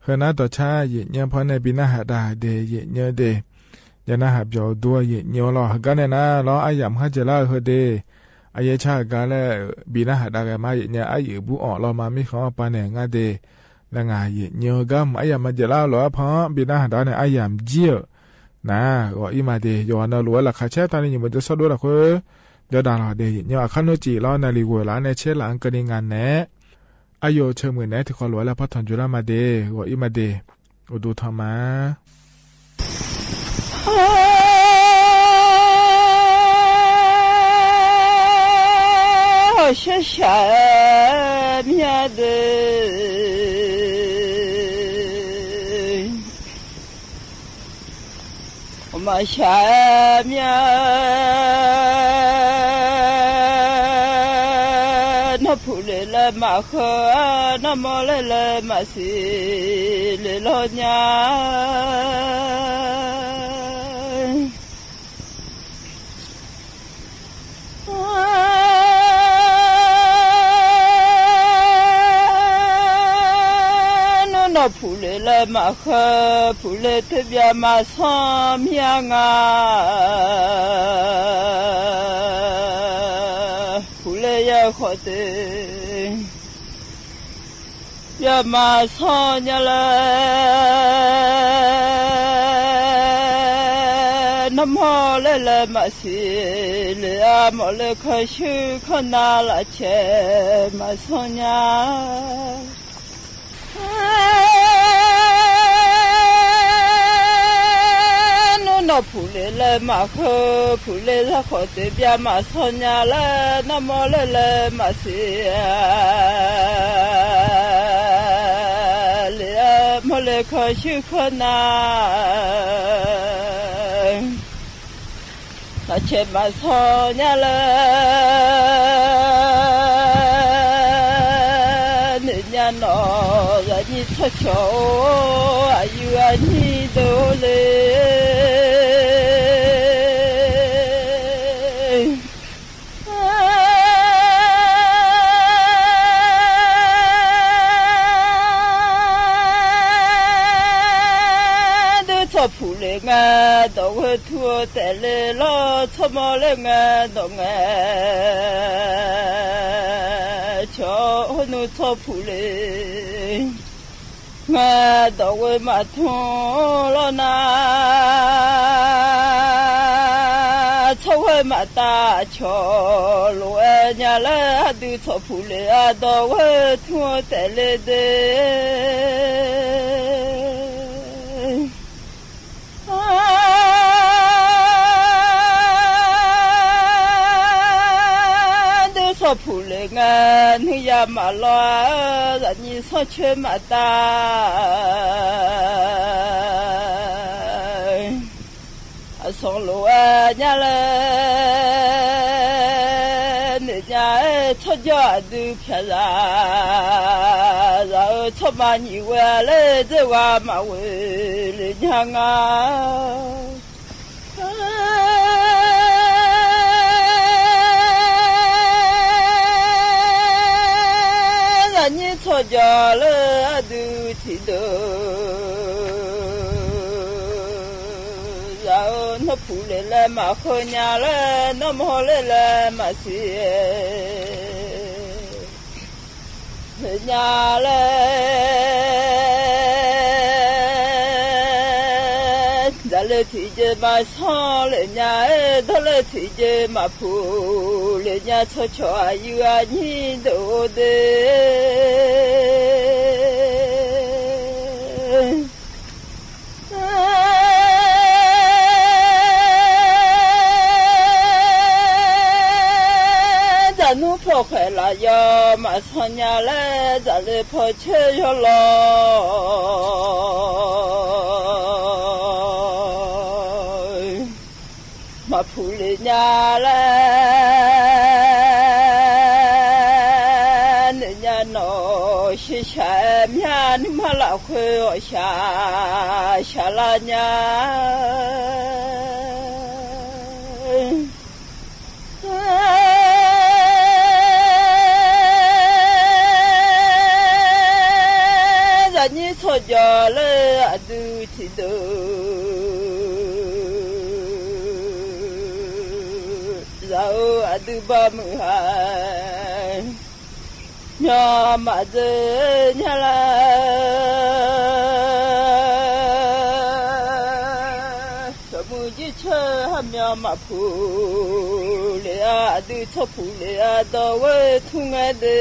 Heu nar dawqcar yaeqnyeuv paw nae bi narhaq dav de yaeqnyeuv de. Yanar haq byawq dur-eu yaeqnyeuv lawr, heugar nae nar lawr aryamq khar dzaeqlar-eu heu de. Aqyaer car heugar laer bi narhaq dav ghae ma yaeqnyeuv aryuif bur-awq lawr ma mirkhanq-anr pav naeq ngar de. Laer ngaq yaeqnyeuv heugar mq aryamq ma dzaeqlar-eu lof-aer paw-anr bi narhaq dav nae aryamq jir-euq nar ghawq-ir ma de. Yawqghaq navluf-aer laqkhaq caer tavni nyiq meuq deuq sawr dov lafkhoer jawr daq lawq de. Yaeqnyeuv aqkar nmr cif lawr naqliq ghoeq laf-anr nae caer laf-anr keuvni ngaq naeq-aer aqyawf-euq ceumeuq naeq-aer tiqkawv lof-aer laer par tanqjoe lar ma de. Ghawq-ir ma de. Uqduq tanq ma. Hawq shar shaq-aer mya deuq, maqshaq-aer mya. Nawr puq le laer maqkheur, nawr mawr laer laer maqsiq le lawr nya. Nmr nawq puq le laer maqkheur, puq le teu byav maqsanr mir-a nga. Puq le ya khawf te byav maqsanr nya laer, nawr mawr laer laer maqsiq le-a. Mawf le kanr shuir kanr na lafcae maqsanr nya. Nmr nawq puq le laer maqkheur, puq le zar khawf te byav maqsanr nya laer, nawr mawr laer laer maqsiq le-a. Mawr le kanr shuir kanr na lafcae maqsanr nya laer, noeq nya nawq zaqnyir tsawrcawq-or, aqyuif aqnyir deuq-or le. Dui tsawrpuq le ngae, dawq ghoe tur-eu taef le lawr, tsawrmawr le ngae, dawq ngae cawq-awr, hawrnmr tsawrpuq le ngae, dawq ghoe maqtmr lawr nar, tsawrghoe maqtav cawq lof-aer nya laer, aqdui tsawrpuq le-a dawq ghoe tmr-eu taef le de. Dui tsawrpuq le ngae, nuiya maqlawr-a, zaqnyir sanrcoer maqtav aqsanq lof-aer nya laer, noeq nya-aer tsawrjawr aqdui pyaqzaq, zaq-eu tsawrma nyiq ghoe-a laer, dzerghaq maqghoe le nya nga. Zaqnyir tsawrjawq laer aqdui tiqdeuq, zaq-eu nawrpuq le laer maqkheur nya laer, nawrmawr le laer maqsiq le nya laer, dzaqle tiqjeq maqsanr le nya-aer, dawrle tiqjeq maqpuq le nya, tsawrcawq aqyuif aqnyir deuq-or de. Dzaqnmr pawkhaeq laf yawf maqsanr nya laer, dzaqle pawcoer yawlawr maqpuq le nya laer, noeq nya nawq shir shaq-aer mya, nuima lafkhoer ghawqshaq shaq lar nya. Zaqnyir tsawr jawr laer aqdui tiqdeuq zaq-eu aqdui bamuiq ha myawq maqdzeq nya lar. Sawqmuiq jircoer har myawq maqpuq lef-a, aqdui tsawrpuq lef-a dawq ghoer tmr ngae de.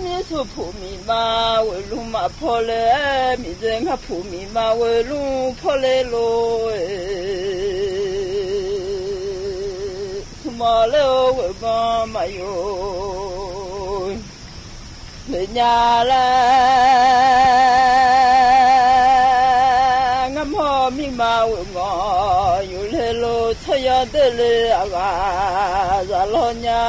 Mirsuq puq miqma ghoeq lmr maqpaw le-aer, miqdzae ngar puq miqma ghoeq lmr paw le lor-e. Smrmawf ler-eu ghoeq banq maqyof le nya laer, ngar mawr mirma ghoeq ngawq yof le lor. Tsawryaw doer le aqghaq zaq lawr nya.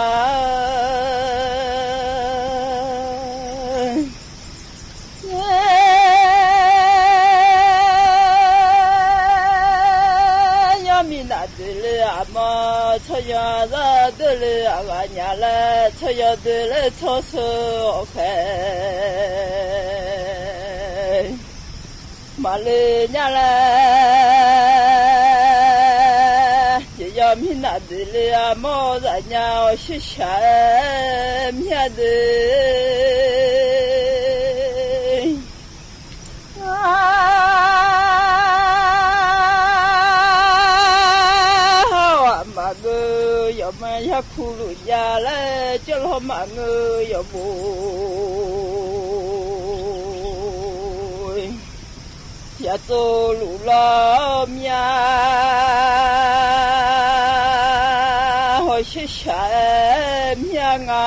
Yawr mirnaf doeq le aqmawr, tsawryaw zar doer le aqghaq nya laer, tsawryaw doer le tsawrsheu awq khaeq maqle nya laer, jeq yawr mirnaf doeq le aqmawr zaf nya-awr shirshaq-aer mya de. Hawr-aq maqngeur yawqmae yarkuq luf jav laer, jawrlawr maqngeur yawqbof yaqtsov luf lawr mya. Hawr shirshaq-aer mya nga.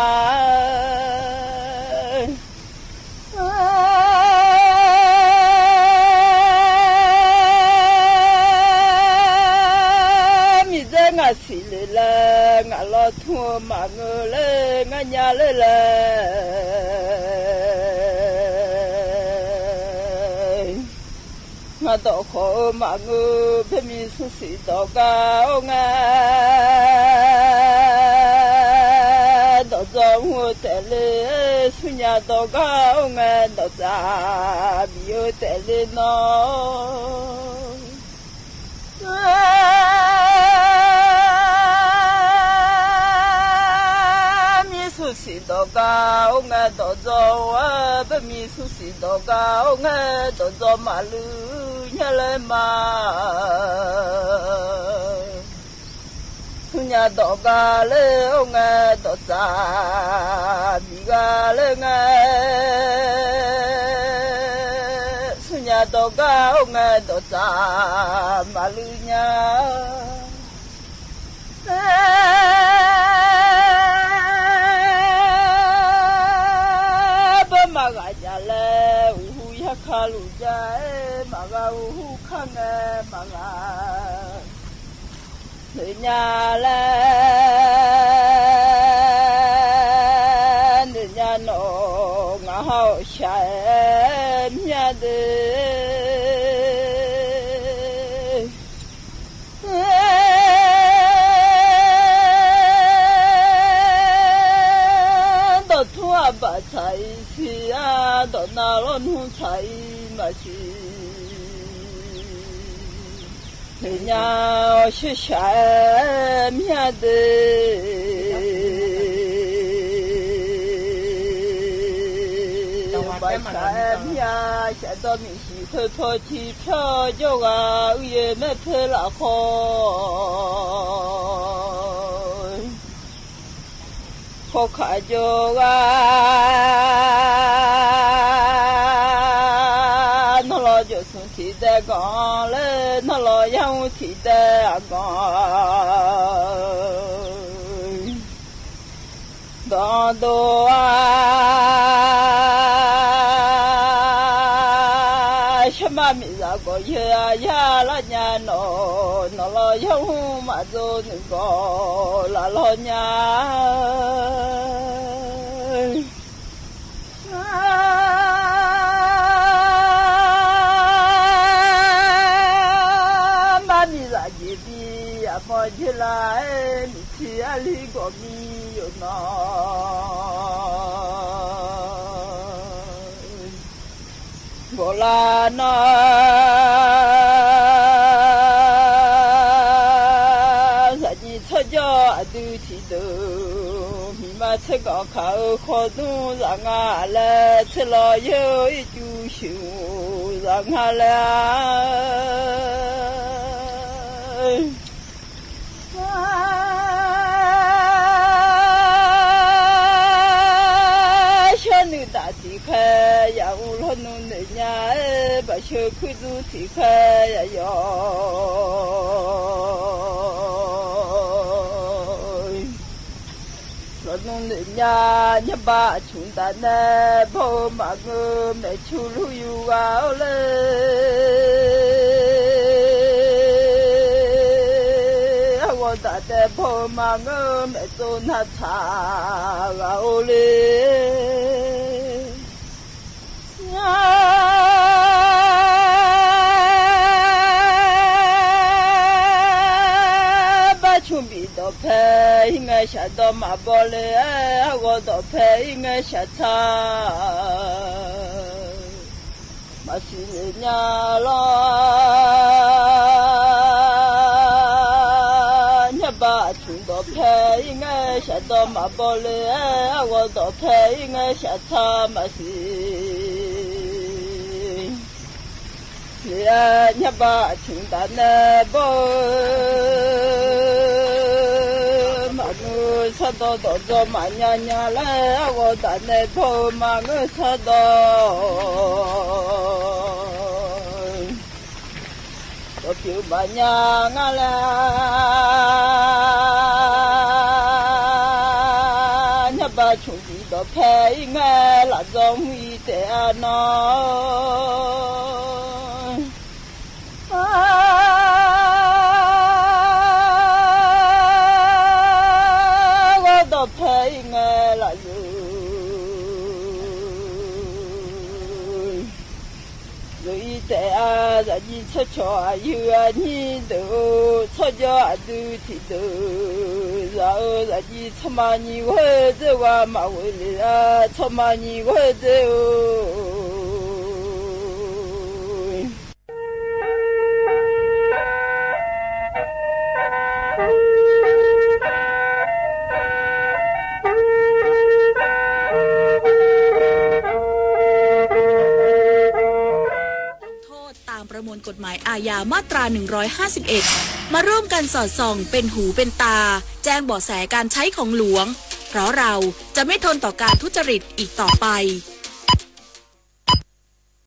Miqdzaer ngaq siq le laer, ngaq lawr tmr-eu maqngeur laer, ngar nya ler laer. Ngar dawqkhawf-eu maqngeur, baermi smrsiq dawqgar-awr ngae, dawqdzawr mr-eu taef le, smrnya dawqgar-awr ngae, dawqtsaf bif-eu taef le nawr. Mirsuq siq dawqgar-awr ngae, dawqdzawr-aer, baermi smrsiq dawqgar-awr ngae, dawqdzawr maqluiv nya laer ma. Smrnya dawqgar ler-awr ngae, dawqtsaf bif gar ler ngae. Smrnya dawqgar-awr ngae, dawqtsaf maqluiv nya. Bawr maqghaq jaq laer, uqhu yarka luf jav-aer maqghaq, uqhu kar ngae maqghaq noeq nya laer, noeq nya nawq ngaq ha-awq shaq-aer mya de. Dawqtmr aqbaq tsaq-ir siq-a, dawqnav lawrnmr tsaq-ir maqsiq. Noeq nya-awr shirshaq-aer mya de. Baqshaq-aer mya, shafdawr miqshiq khoerpaw tiqpyawr jawrghaq, uiqyaer maer poer lafkhawf pawkaq jawrghaq, nawr lawr jawrsmq tiqdaev ganq laer, nawr lawr yarmr tiqdaev aqganq dawqdov-a. Sharma miqzaq gawq yaer-a, yar lar nya nawq, nawq lawr yarmr maqdzor nuiv gawq laf lawr nya. Mar Miqzaq jeqbi aqmawr jeq lar-aer, miqtser arli gawqmi yawqnan gawqlar nar, zaqnyiq tsawrjawr aqdui tiqdeuq, miqma tser ganq kaq-eu khawdmr zaq nga laer, tser lawq yaer-eu ircuf sheuq zaq nga laer-a. Shawr nuidaq tiqkhaer yaq uvlanr nuinoeq nya-aer, baqsheu kuirdur tiqkhaer yaq yawq lawq nuinoeq nya. Nymrbav aqcmq daq nae bawr-eu maqngeur, maeqcu lur yur ghaq-awr le. Arghawq daq nae bawr-eu maqngeur, maeqtsov nar tsaq ghaq-awr le. Nymrbav cmq bif dawqpae ir ngae, shaqdawq maqbaw le-aer, arghawq dawqpae ir ngae, shaqtsaq maqsiq le nya lawr. Nymrbav aqcmq dawqpae ir ngae, shaqdawq maqbaw le-aer, arghawq dawqpae ir ngae, shaqtsaq maqsiq le-aer, nymrbav aqcmq daq nae bawr-eu maqngeur, shardawq dawqdzaw maqnya nya laer, arghawq daq nae bawr-eu maqngeur, shardawq dawqpyeuf maqnya nga laer. Nymrbav cmq bif dawqpae ir ngae, lafdzawr mr ir taef-a nawr. Arghawq dawqpae ir ngae, lafzeuq zeuq ir taef-a. Zaqnyiq tsawrcawq aqyuif aqnyir deuq-or, tsawrjawr aqdui tiqdeuq zaq-eu, zaqnyiq tsawrma nyiq ghoer dzer ghaq maqghoe le-a. Tsawrma nyiq ghoer dzer-or. โทษตามประมวลกฎหมายอาญามาตรา หนึ่งร้อยห้าสิบเอ็ด มาร่วมกันสอดส่องเป็นหูเป็นตา แจ้งเบาะแสการใช้ของหลวง เพราะเราจะไม่ทนต่อการทุจริตอีกต่อไป